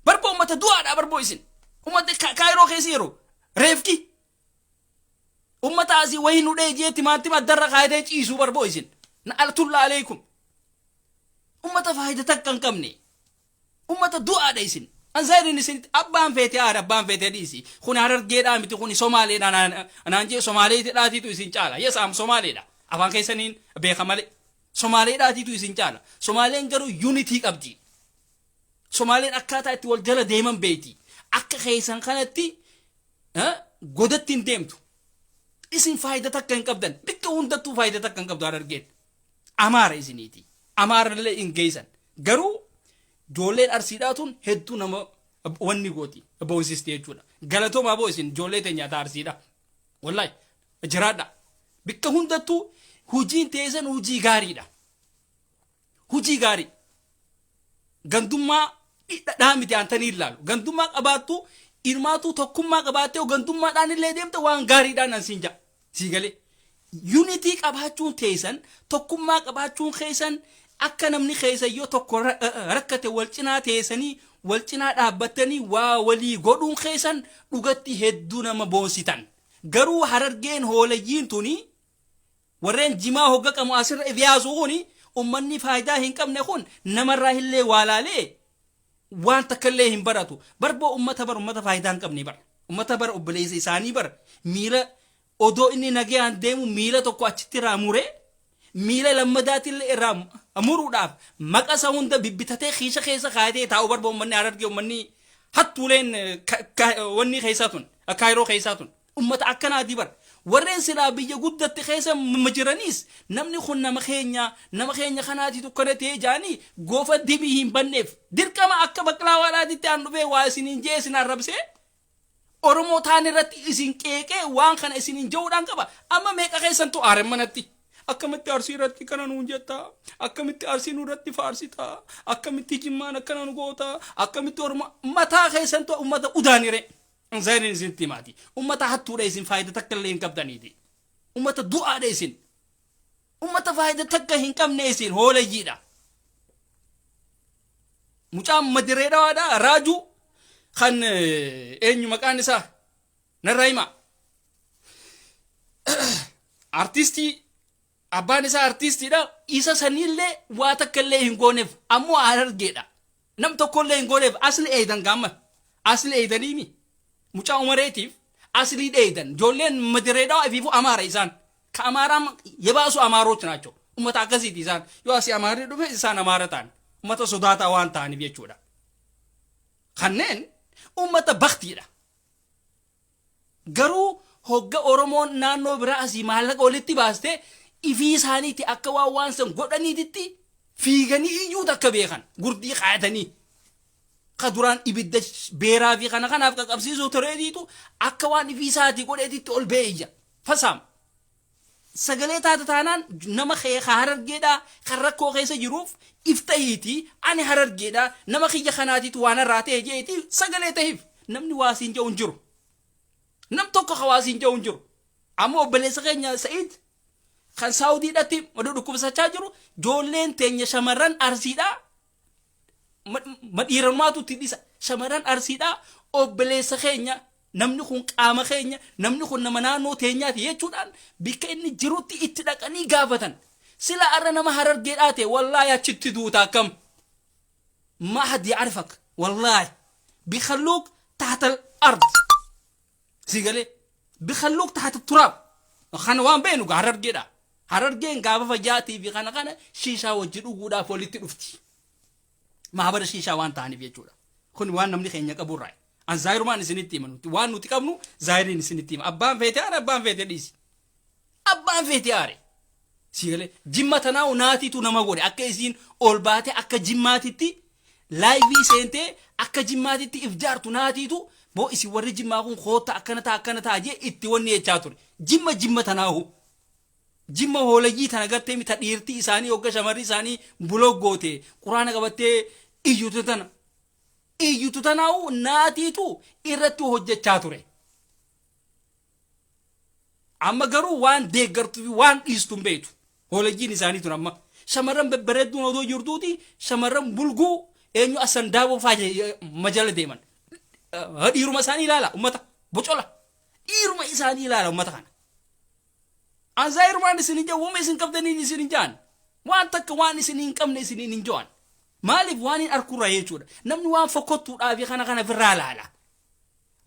Barboo ummata du'aadha barboo isin. Ummata Kaayiroo keessa yeroo reefki. Ummata asii wayii nu dhee jee timaatima addarra kaayatee ciisuu barboo isin. Na altulla aleekum. Ummata faayida takka hin qabne. Ummata du'aadha isin. Anzaariin isinitti abbaan feete aara, abbaan feete dhiisi. Kun Harargeedhaa miti, kun Somaaleedha naan jee, Somaaleedhaatiitu isin caala. Yes, am Somaaleedha. Afaan keessaniin beeka malee. Somaaleedhaatiitu isin caala. Somaaleen garuu unity qabdi. Somaaleen akkaataa itti wal jala deeman beeyti. Akka keessan kanatti godatti hin deemtu. Isin faayida takka hin qabdan. Bikka hundattuu faayida takka hin qabdu Harargeen. Amaara isiniiti. Amaarallee hin geessan. Garuu ijoolleen Arsiidhaa tun hedduu nama wanni gooti boonsisti jechuudha. Galatoomaa boo isin ijoollee teenya ta Arsiidha. Wallahi jiraadha. Bikka hundattuu hojiin teessan hojii gaariidha. Hojii gaarii. Gandummaa dhaa miti aantanii ilaalu. Gandummaa qabaattu ilmaatu tokkummaa qabaattee gandummaadhaan illee deemte waan gaariidhaan an siin ja'a. Sii galee. Unity qabaachuun teessan, tokkummaa qabaachuun keessan, akka namni keessa yoo tokko rakkate wal cinaa teessanii, wal cinaa dhaabbattanii waa walii godhuun keessan dhugatti hedduu nama boonsitan. Garuu Harargeen hoolayyiin tuni, warreen jimaa hogga qamu asirra ifyaasu kuni, ummanni faayidaa hin qabne kun namarraa illee waa laalee waan takka illee hin baratu. Barboo ummata bar ummata faayidaa hin qabne bar. Ummata bar obboleessa isaanii bar miila odoo inni nagayaan deemu miila tokko achitti irraa muree, miila lammadaatillee irraa muruudhaaf maqasa hunda bibbitatee kiisha keessa kaayatee taa'u barba ummanni Harargee, ummanni hattuuleen wanni keessaa tun, Kaayiroo keessaa tun ummata akkanaati bar. Warreen silaa biyya guddatte keessa jiraniis namni kun nama keenya, nama keenya kanaatitu akkana ta'ee jaanii goofa dibii hin banneef dirqama akka baqlaawaadhaatitti aan dhufee waa isiniin jee isin arrabsee Oromoo taan irratti isin qeeqee waan kana isiniin jehuudhaan qaba. Amma meeqa keessantu aare manatti? Akkamitti Arsii irratti kana nuun jetta? Akkamitti Arsii nurratti faarsita? Akkamitti Jimmaan akkana nu goota? Akkamitti Oromoo mataa keessantu ummata udaanire? Zaaniin isinitti himaati. Ummata hattuudha isin, faayida takka illee hin qabdaniiti. Ummata du'aadha isin. Ummata faayida takka hin qabne isin, hoolayyiidha. Mucaan madiree dhawaadha raajuu kan eenyu maqaan isaa narraa himaa. Artistii, abbaan isaa artistiidha. Isa sanillee waa takka illee hin gooneef, ammoo Harargeedha. Nam tokkollee hin gooneef. Asli eeydan gaamma. Asli eeydaniimi. Mucaa Umareetiif aslii dheeydan. Ijoolleen madiree dhawaa ifiifuu Amaara isaan. Ka Amaaraa የባሱ አማሮች ናቸው. Ummata akkasiiti isaan. Yoo asii Amaarri dhufe isaan Amaara ta'an. Ummata sodaataa waan ta'aniif jechuudha. Kanneen ummata baktiidha. Garuu hogga Oromoon naannoo biraa asii maallaqa walitti baaste, ifii isaaniitti akka waan san godhaniititti fiiganii iyyuu takka beekan gurdii kaayatanii. Ka duraan ibidda beeraa fi kana kanaaf qaqqabsiisuu tureetiitu akka waan ifii isaatii godheetitti ol ba'e iyya. Fasaam. Sagalee taata taanaan nama kee ka Harargeedhaa kan rakkoo keessa jiruuf iftahiiti, ani Harargeedhaa, nama kiyya kanaatiitu waan irraa ta'e jeeti sagalee tahiif, namni waasiin jedhu hin jiru. Nam tokko ka waasiin jedhu hin jiru. Amma obboleessa keenya Sa'iid kan Saawudiidhatti oduu dhukkubsachaa jiru, ijoolleen teenya shamarran Arsiidhaa madhiiranmaatu itti dhisa. Shamarran Arsiidhaa obboleessa keenya, namni kun qaama keenya, namni kun nama naannoo teenyaati jechuudhaan bikka inni jirutti itti dhaqanii gaafatan. Sila arra nama Harargeedhaa ta'e, wallaahi achitti duuta. Akkam ما حد يعرفك، والله بيخلوك تحت الارض. سيقالي بيخلوك تحت التراب. Kana waan beenu Harargeedha. Harargeen gaafa fayyaatii fi kana kana shiishaa wajji dhuguudhaaf walitti dhufti. Mahabara shiishaa waan ta'aniif jechuudha. Kun waan namni keenya qaburraa. An zaayirumaan isinitti hima nuti. Waan nuti qabnu zaayiriin isinitti hima. Abbaan feete aare, abbaan feete dhiisi. Abbaan feete aare. Siigalee Jimma tanaa naatiitu nama godhe, akka isiin ol baate, akka Jimmaatitti live seentee, akka Jimmaatitti if jaartu naatiitu boo isin warri Jimmaa kun koota akkana ta'a, akkana ta'a jee itti wanni jechaa ture. Jimma Jimma tanaahu. Jimma hoolayyii tana gartee mita dhiirtii isaanii hogga shamarri isaanii buloo goote quraana qabattee iyyutu tana. Iyyutu tanaahu naatiitu irratti hojjechaa ture. Amma garuu waan deeggartuu fi waan dhiistu hin beektu. Hooleyyiin isaanii tun amma shamarran babbareedduun odoo jirtuuti shamarran bulguu eenyu asan daaboo faa majala deeman. Dhiiruma isaanii ilaala ummata bocola. Dhiiruma isaanii ilaala ummata kana. An zaayirumaan isin hin jedhu, isin qabdaniin isin hin jaan. Waan takka waan isin hin qabne isin hin jo'an. Maaliif? Waan hin arkurra jechuudha. Namni waan fokkottuudhaa fi kana kana ofirraa laala.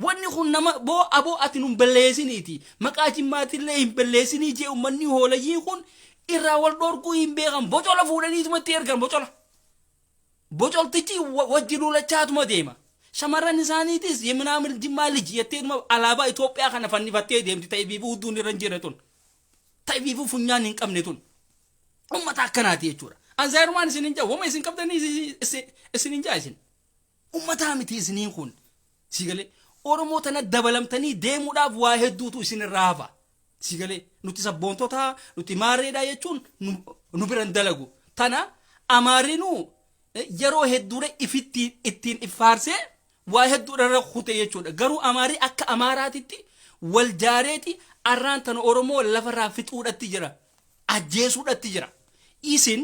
Wanni kun nama boo aboo ati nun balleessiniiti. Maqaa Jimmaatillee hin balleessinii jee uummanni hoolayyii kun irraa wal dhorkuu hin beekan. Bocola fuudhaniitumatti ergan bocola. Bocoltichi wajji lulachaatuma deema. Shamarran isaaniitis የምናምን Jimmaa ልጅ jetteetuma alaabaa Itoophiyaa kana fannifattee deemti, ta'e biifuu hudduun irra hin jirre tun. Ta'e biifuu funyaan hin qabne tun. Uummata akkanaati jechuudha. An zaayirumaan isin hin jaa, wama isin qabdanii isin hin jaa isin. Uummataa miti isiniin kun. Sigalee Oromoo tana dabalamtanii deemuudhaaf waa hedduutu isin irraa hafa. Sigalee nuti sabboontota, nuti maarreedha jechuun nu biran dalagu. Tana Amaarinuu yeroo hedduudha ifitti ittiin iffaarsee waa hedduudha irra kute jechuudha. Garuu Amaarii akka Amaaraatitti wal jaareeti arraan tana Oromoo lafarraa fixuudhatti jira. Ajjeesuudhatti jira. Isin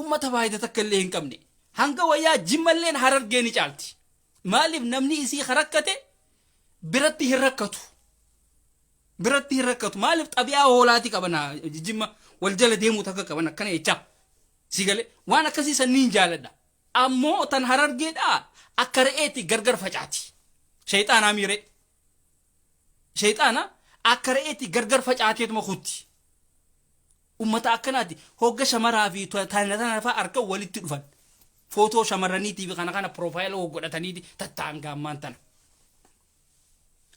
ummata faayidaa takka illee hin qabne. Hanga wayyaa Jimmalleen Harargee ni caalti. Maaliif? Namni isii rakkate biratti hin rakkatu. Biratti hin rakkatu. Maaliif? Xabi'aa hoolaati qabana, Jimma wal jala deemuu takka qaban akkana jechaa. Si galee waan akkasii sanniin jaaladha. Ammoo tan Harargeedhaa akka re'eetti gargar facaati. Shayxaanaa miiree. Shayxaana akka re'eetti gargar facaateetuma kutti. Ummata akkanaati hogga shamaraa fi tana tana fa'aa harka walitti dhufan. Footoo shamarraniitii fi kana kana profile godhataniiti tatta'an gaammaan tana.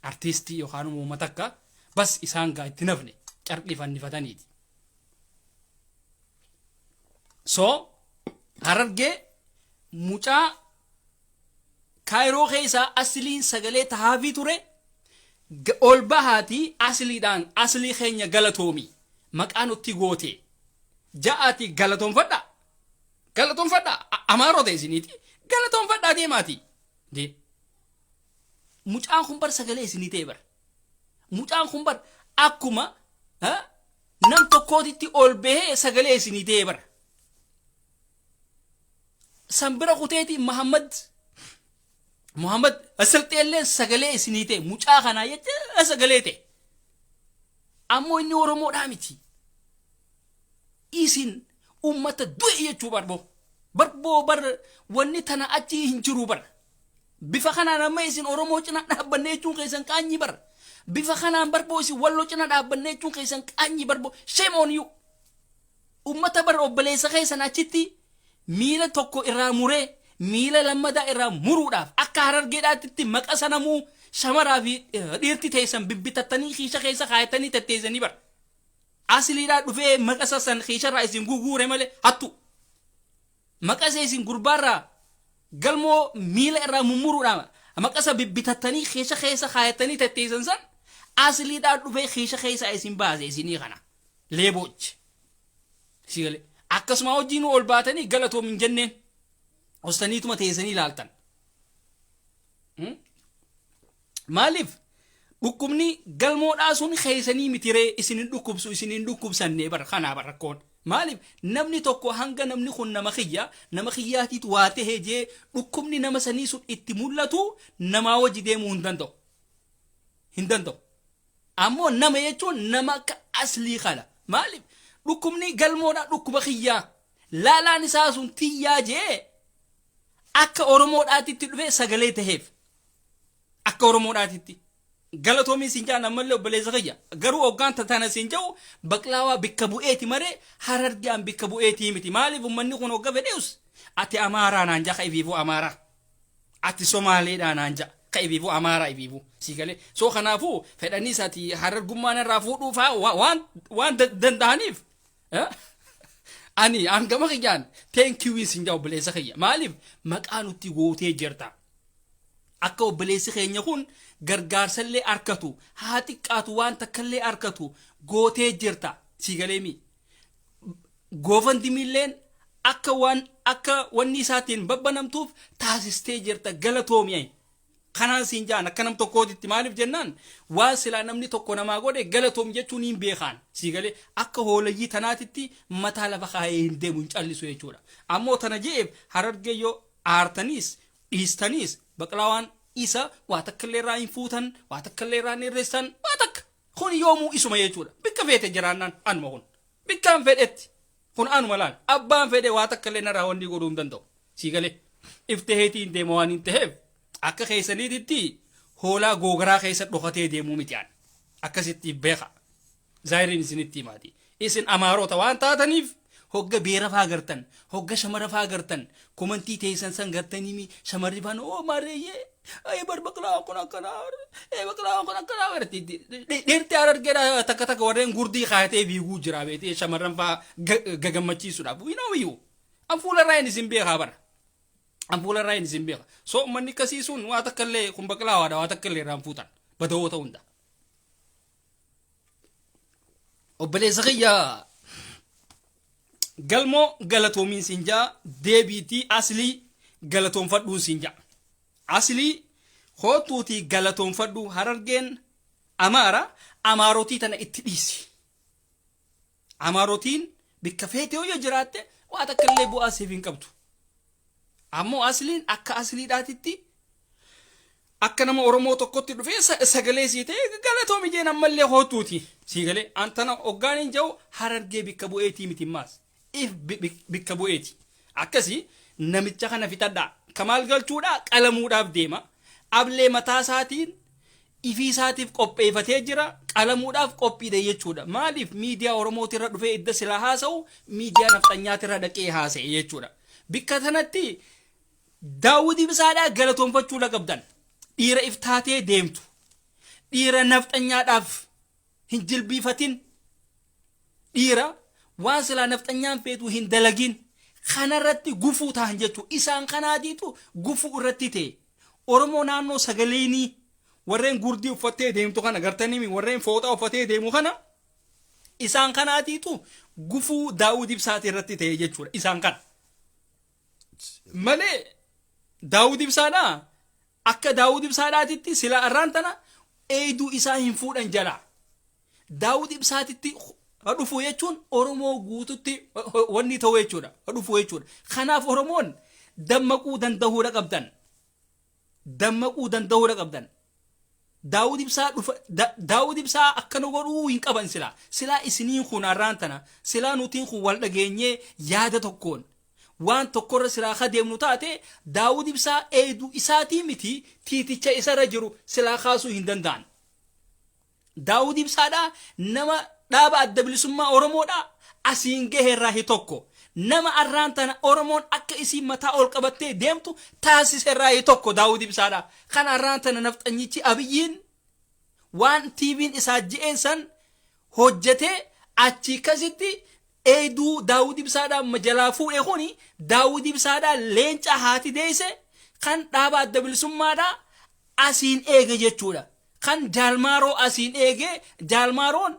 Artiistii yookaan uummata akka bas isaan gaa itti nafne carqii fannifataniiti. So Harargee mucaa Kaayiroo keessaa asliin sagalee tahaafii ture ol bahaatii asliidhaan aslii keenya galatoomi. Maqaa nutti goote ja'aati galatoonfadha. Galatoonfadha. Amaarota isiniiti. Galatoonfadhaa deemaati. Dee. Mucaan kun bar sagalee isinii ta'e bar. Mucaan kun bar akkuma nam tokkootitti ol bahee sagalee isinii ta'e bar. San bira kuteeti Muhammad Silxeelleen sagalee isinii ta'e, mucaa kanaa jecha sagalee ta'e. Ammoo inni Oromoodhaa miti. Isin ummata du'e jechuu barboo. Barboo bar wanni tana achi hin jiru bar. Bifa kanaan amma isin Oromoo cina dhaabbanne jechuun keessan qaanyii bar. Bifa kanaan barboo isin Walloo cina dhaabbanne jechuun keessan qaanyii barboo. Shame on you. Ummata bar obboleessa keessan achitti miila tokko irraa muree miila lammadaa irraa muruudhaaf akka Harargeedhaatitti maqa sanamuu shamaraa fi dhiirti teessan bibbitattanii kiisha keessa kaayatanii tetteessanii bar. Asliidhaa dhufee maqa san kiisharraa isin guguure malee hattu. Maqa isa isin gurbaarraa Galmoo miila irraa mummuruudhaan maqa isa bibbitattanii kiisha keessa kaayatanii tetteessan san asliidhaa dhufee kiisha keessaa isin baase isinii kana. Leeboochi. Si galee. Akkasuma wajjin ol baatanii galatoom hin jenneen. Ostaniituma teessanii ilaaltan. Maaliif? Dhukkubni Galmoodhaa sun keessanii mitiree isin hin dhukkubsu, isin hin dhukkubsanne bar kanaa bar rakkoon. Maaliif? Namni tokko hanga namni kun nama kiyya, nama kiyyaatiitu waa tahee jee dhukkubni nama sanii sun itti mul'atu namaa wajji deemuu hin danda'u. Hin danda'u. Ammoo nama jechuun nama akka aslii kana. Maaliif? Dhukkubni Galmoodhaa dhukkuba kiyyaa. Laalaan isaa sun tiyyaa jee akka Oromoodhaatitti dhufee sagalee taheef. Akka Oromoodhaatitti. Galatoomii siin jaan ammallee, obboleessa kiyya. Garuu hoggaan tana siin jedhu Baqlaawaa bikka bu'eeti malee Harargean bikka bu'eetii miti. Maaliif? Uummanni kun hogga fedheus ati Amaaraa naan ja'a, ka ifiifuu Amaaraa. Ati Somaaleedhaa naan ja'a, ka ifiifuu Amaaraa ifiifuu. Sii galee. So kanaafuu fedhaniis ati Harargummaa narraa fuudhuu fa'aa waan danda'aniif, ani hangama kiyyaan thank you siin jaa, obboleessa kiyya. Maaliif? Maqaa nutti gootee jirta. Akka obboleessi keenya kun gargaarsallee arkatu, haa xiqqaatu waan takkallee arkatu gootee jirta. Sii galeemi. GoFundMe-lleen akka waan akka wanni isaatiin babbanamtuuf taasistee jirta, galatoomi. Kanaan siin jaan akka nam tokkootitti. Maaliif jennaan, waan silaa namni tokko namaa godhe galatoom jechuun hin beekaan. Sii galee, akka hoolayyii tanaatitti mataa lafa kaayee hin deemu, hin callisu jechuudha. Ammoo tana je'eef Harargee yoo aartaniis dhiistaniis Baqlaawaan isa waa takka illee irraa hin fuutan, waa takka illee irraa hin hir'istan, waa takka. Kun yoomuu isuma jechuudha. Bikka feete jiraannaan anuma kun. Bikkaan fedhetti. Kun anuma laal. Abbaan fedhe waa takka illee narraa wanni godhuu hin danda'u. Sii galee. Ifteheetii hin deema waan hin ta'eef akka keessaniititti hoolaa googaraa keessa dhokatee deemuu miti an. Akkasitti beeka. Zaayiriin isinitti himaati. Isin Amaarota waan taataniif hogga beera faa gartan, hogga shamara faa gartan, komantii teessan san gartanii shamarri faan oo maareeyyee, ay bar Baqlaa kun akkanaa, ee Baqlaa kun akkanaa barti. Dhiirti Harargeedha takka takka warreen gurdii kaayatee fiiguu jira beetee shamarran faa gagammachiisuudhaaf. We know you. An fuula irraa hin isin beekaa bara. An fuula irraa hin isin beeka. So uummanni akkasii sun waa takka illee kun Baqlaawaadha, waa takka illee irraan fuutan. Badawoota hunda. Obboleessa kiyya Galmoo, galatoomiin siin jaa, deebiitii aslii galatoonfadhuun siin jaa. Aslii kootuutii galatoonfadhu. Harargeen Amaara, Amaarotii tana itti dhiisi. Amaarotiin bikka feete yoo jiraatte waa takka illee bu'aa siif hin qabdu. Ammoo asliin akka asliidhaatitti akka nama Oromoo tokkotti dhufee sagalee sii ta'e galatoomi jeen ammallee kootuuti. Sii galee, an tana hoggaan hin jiru Harargee bikka bu'eetii miti maas. If bikka bu'eeti. Akkasii namicha kana fixadhaa. Kamaal galchuudhaa qalamuudhaaf deema. Ablee mataa isaatiin ifii isaatiif qopheeffatee jira, qalamuudhaaf qophiidha jechuudha. Maaliif? Miidiyaa Oromootirra dhufee idda silaa haasa'u miidiyaa nafxanyaatirra dhaqee haasa'e jechuudha. Bikka sanatti Daawwit Ibsaadhaa galatoonfachuudha qabdan. Dhiira iftaatee deemtu. Dhiira nafxanyaadhaaf hin jilbiifatin. Dhiira waan silaa nafxanyaan feetu hin dalagin. Kanarratti gufuu ta'an jechuudha. Isaan kanaatiitu gufuu irratti ta'e. Oromoo naannoo sagaleenii warreen gurdii uffattee deemtu kana gartanii, warreen fooxaa uffatee deemu kana Isaan kanaatiitu gufuu Daawud Ibsaati irratti ta'e jechuudha. Isaan kana. Malee Daawud Ibsaadhaa akka Daawud Ibsaadhaatitti silaa arraan tana eeyduu isaa hin fuudhan jalaa. Daawud Ibsaatitti dhufu jechuun Oromoo guututti wanni ta'u jechuudha. Dhufu jechuudha. Kanaaf Oromoon dammaquu danda'uudha qabdan. Dammaquu danda'uudha qabdan. Daawud Ibsaa dhufa, Daawud Ibsaa akkana godhuu hin qaban silaa. Silaa isiniin kun arraan tana, silaa nutiin kun wal dhageenyee yaada tokkoon waan tokkorra silaa ka deemnu taate, Daawud Ibsaa eeyduu isaatii miti, tiiticha isarra jiru silaa kaasuu hin danda'an. Daawud Ibsaadhaa nama dhaaba Adda Bilisummaa Oromoodhaa asiin gahe irraa hi tokko. Nama arraan tana Oromoon akka isiin mataa ol qabattee deemtu taasise irraa hi tokko Daawud Ibsaadhaa. Kan arraan tana nafxanyichi Abiyyiin waan TV'n isaa je'een san hojjetee achii kasitti eeyduu Daawud Ibsaadhaa jalaa fuudhe kuni, Daawud Ibsaadhaa leenca haati deeyse kan dhaaba Adda Bilisummaadhaa asiin eege jechuudha. Kan Jaalmaaroo asiin eegee, Jaalmaaroon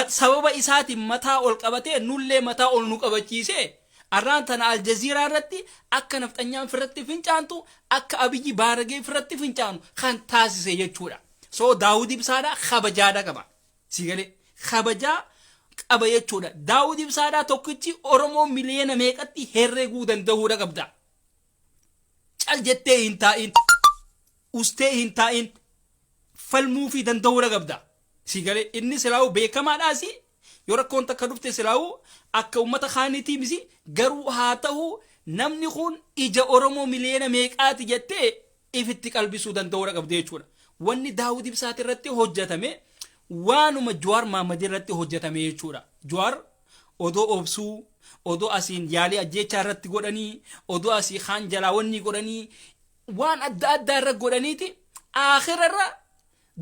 sababa isaatiin mataa ol qabatee nullee mataa ol nu qabachiisee arraan tana Aljaziiraa irratti akka nafxanyaan firratti fincaantu, akka Abiyyi baaragee firratti fincaanu kan taasise jechuudha. So Daawud Ibsaadhaa kabajaadha qaba. Si galee, kabajaa qaba jechuudha. Daawud Ibsaadhaa tokkichi Oromoo miliyoona meeqatti herreguu danda'uudha qabda. Cal jettee hin taa'in. Ustee hin taa'in. Falmuufii danda'uudha qabda. Si galee, inni silaa'u beekamaadhaasi, yoo rakkoon takka dhufte silaa'u akka uummata kaaniitii misi, garuu haa ta'u namni kun ija Oromoo miliyoona meeqaati jettee ifitti qalbisuu danda'uudha qabda jechuudha. Wanni Daawud Ibsaati irratti hojjetame waanuma Jawaar Mahaammad irratti hojjetame jechuudha. Jawaar odoo obsuu, odoo asiin yaalii ajjeechaa irratti godhanii, odoo asii kaan jalaa wanni godhanii, waan adda addaa irra godhaniiti, aakhirarra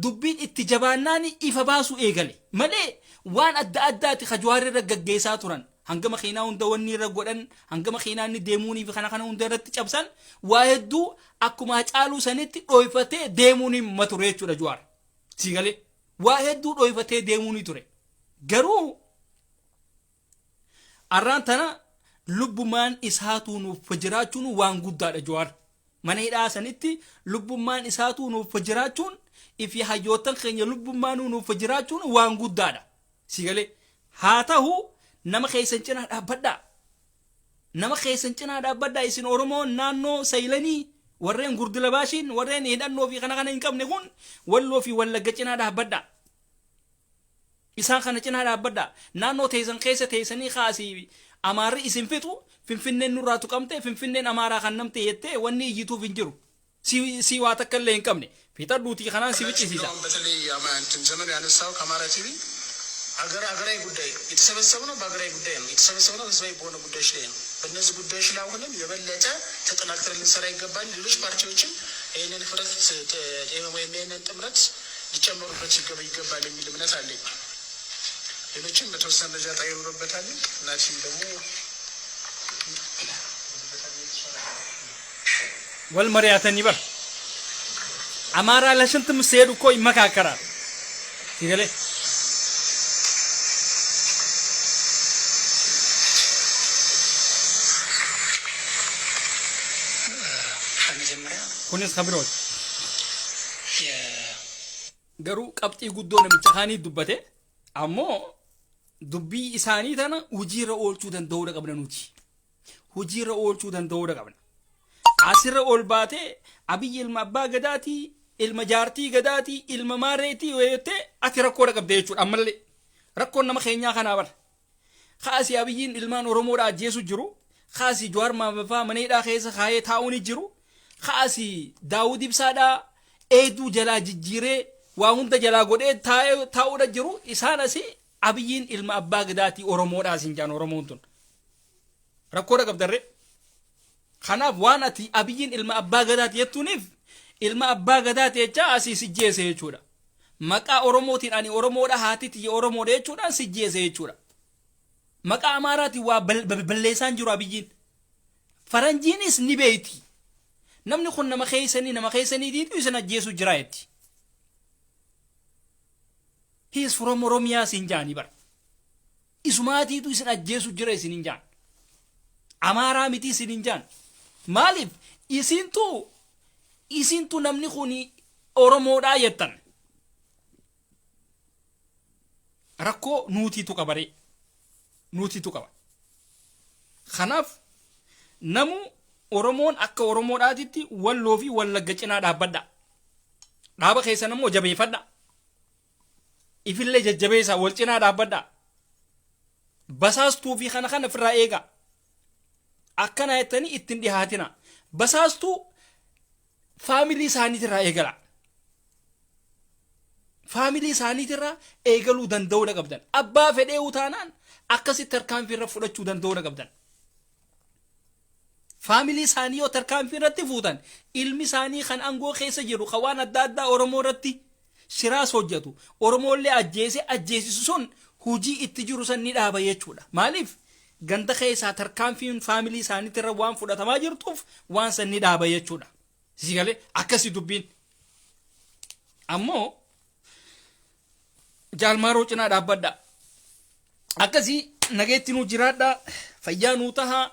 dubbiin itti jabaannaan ifa baasuu eegale malee waan adda addaati ka Jawaar irra gaggeessaa turan. Hanga makiinaa hunda wanni irra godhan, hanga makiinaa inni deemuunii fi kana kana hunda irratti cabsan, waa hedduu akkuma Hacaaluu sanitti dhooyfatee deemuun hin ture jechuudha Jawaar. Si galee, waa hedduu dhooyfatee deemuun ture. Garuu arraan tana lubbummaan isaatuu nuuf jiraachuun waan guddaadha Jawaar. Mana hidhaa sanitti lubbummaan isaatuu nuuf jiraachuun ifi hayyoottan keenya lubbummaanuu nuuf jiraachuun waan guddaadha. Si galee, haa ta'u nama keessan cinaa dhaabbadhaa. Nama keessan cinaa dhaabbadhaa. Isin Oromoon naannoo saylanii, warreen gurdilabaashiin, warreen hidhannoo fi kana kana hin qabne kun, Walloo fi Wallagga cinaa dhaabbadhaa. Isaan kana cinaa dhaabbadhaa. Naannoo teessan keessa teessanii kaasii Amaarri isin fixu, Finfinneen nurraa tuqamte, Finfinneen Amaaraa kan namte jettee wanni iyyituuf hin jiru. Si waa takka illee hin qabne. Fixadhuutii kanaan si ficcisiisa. በተለይ እንትን ዘመኑ ያነሳው ከአማራ ቲቪ ሀገራዊ ጉዳይ የተሰበሰብነው በሀገራዊ ጉዳይ ነው። የተሰበሰብነው ህዝባዊ በሆነ ጉዳዮች ላይ ነው። በእነዚህ ጉዳዮች ላይ አሁንም የበለጠ ተጠናክረን ልንሰራ ይገባል። ሌሎች ፓርቲዎችም ይህንን ህብረት ወይም ይህንን ጥምረት ሊጨመሩበት ይገባል የሚል እምነት አለኝ። ሌሎችም በተወሰነ ደረጃ ጣ ይኖርበታል። እናቲም ደግሞ Wal mari'atanii bar. Amaaraa ለሽንትም ሲሄዱ እኮ ይመካከራል። Si galee, በመጀመሪያ kunis kan birooti. Garuu qabxii guddoo namicha kaanii dubbate, ammoo dubbii isaanii tana hojiirra oolchuu danda'uudha qabna nuti. Hojiirra oolchuu danda'uudha qabna. Asirra ol baatee Abiyyi ilma abbaa gadaatii, ilma jaartii gadaatii, ilma maareetii jettee ati rakkoodha qabda jechuudha ammallee. Rakkoon nama keenyaa kanaa bara. Kaasii Abiyyiin ilmaan Oromoodha ajjeesu jiru. Kaasii Jawaar Maamafaa mana hidhaa keessa kaayee taa'uun jiru. Kaasii Daawud Ibsaadhaa eeduu jalaa jijjiiree waa hunda jalaa godhee taa'uudha jiru. Isaan asii Abiyyiin ilma abbaa gadaatii Oromoodhaa siin jaan Oromoon tun. Rakkoodha qabdarree. Kanaaf waan ati Abiyyiin ilma abbaa gadaati jettuuniif, ilma abbaa gadaati jechaa asii si jeese jechuudha. Maqaa Oromootiin ani Oromoodha, haati tiyya Oromoodha jechuudhaan si jeese jechuudha. Maqaa Amaaraatiin waa balleessaan jiru Abiyyiin. Faranjiinis ni beeyti. Namni kun nama keessanii, nama keessaniitiitu isin ajjeesu jira jetti. He is from Oromiyaa siin jaanii bara. Isumaatiitu isin ajjeesu jira isinin jaan. Amaaraa miti isinin jaan. Maaliif isintu namni kun Oromoodhaa jettan. Rakkoo nuutiitu qabaree. Nuutiitu qaba. Kanaaf namu Oromoon akka Oromoodhaatitti Walloo fi Wallagga cinaa dhaabbadha. Dhaaba keessan ammoo jabeeffadha. Ifillee jajjabeessaa, wal cinaa dhaabbadha. Basaastuu fi kana kana ofirraa eegaa. Akkana jettanii ittiin dhihaatina. Basaastuu faamilii isaaniitirraa eegala. Faamilii isaaniitirraa eegaluu danda'uudha qabdan. Abbaa fedhee utaanaan akkasitti tarkaanfii irra fudhachuu danda'uudha qabdan. Faamilii isaanii yoo tarkaanfii irratti fuutan, ilmi isaanii kan aangoo keessa jiru, kan waan adda addaa Oromoo irratti shiraas hojjetu, Oromoollee ajjeese ajjeesisu sun hojii itti jiru san ni dhaaba jechuudha. Maaliif? Ganda keessaa tarkaanfiin faamilii isaaniitirra waan fudhatamaa jirtuuf waan san ni dhaaba jechuudha. Si galee? Akkasi dubbiin. Ammoo Jaalmaaroo cinaa dhaabbadha. Akkasii nageetti nuu jiraadha. Fayyaa nuu tahaa.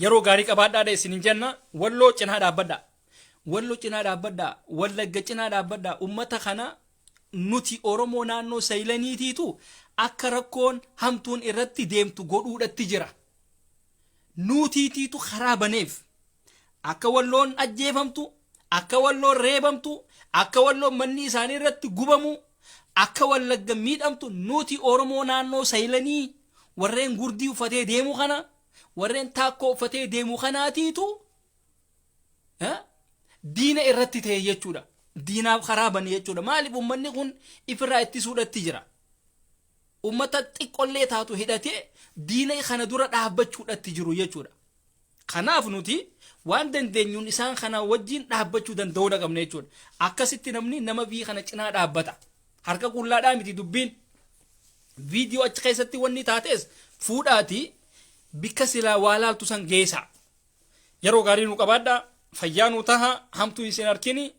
Yeroo gaarii qabaadhaadha isinin jenna. Walloo cinaa dhaabbadha. Walloo cinaa dhaabbadha. Wallagga cinaa dhaabbadha. Ummata kana nuti Oromoo naannoo Saylaniitiitu akka rakkoon hamtuun irratti deemtu godhuudhatti jira. Nuutiitiitu karaa baneef. Akka Walloon ajjeefamtu, akka Walloon reebamtu, akka Walloon manni isaanii irratti gubamu, akka Wallagga miidhamtu nuti Oromoo naannoo Saylanii warreen gurdii uffatee deemu kana, warreen taakkoo uffatee deemu kanaatiitu diina irratti ta'e jechuudha. Diinaaf karaa bane jechuudha. Maaliif? Uummanni kun ifirraa ittisuudhatti jira. Uummata xiqqollee taatu hidhatee diina kana dura dhaabbachuudhatti jiru jechuudha. Kanaaf nuti waan dandeenyuun isaan kana wajjin dhaabbachuu danda'uudha qabna jechuudha. Akkasitti namni nama biyya kana cinaa dhaabbata. Harka qullaadhaa miti dubbiin. Viidiyoo achi keessatti wanni taates fuudhaati bikka silaa waa laaltu san geessa. Yeroo gaarii nu qabaadhaa. Fayyaa nu taha. Hamtuu isin harkini.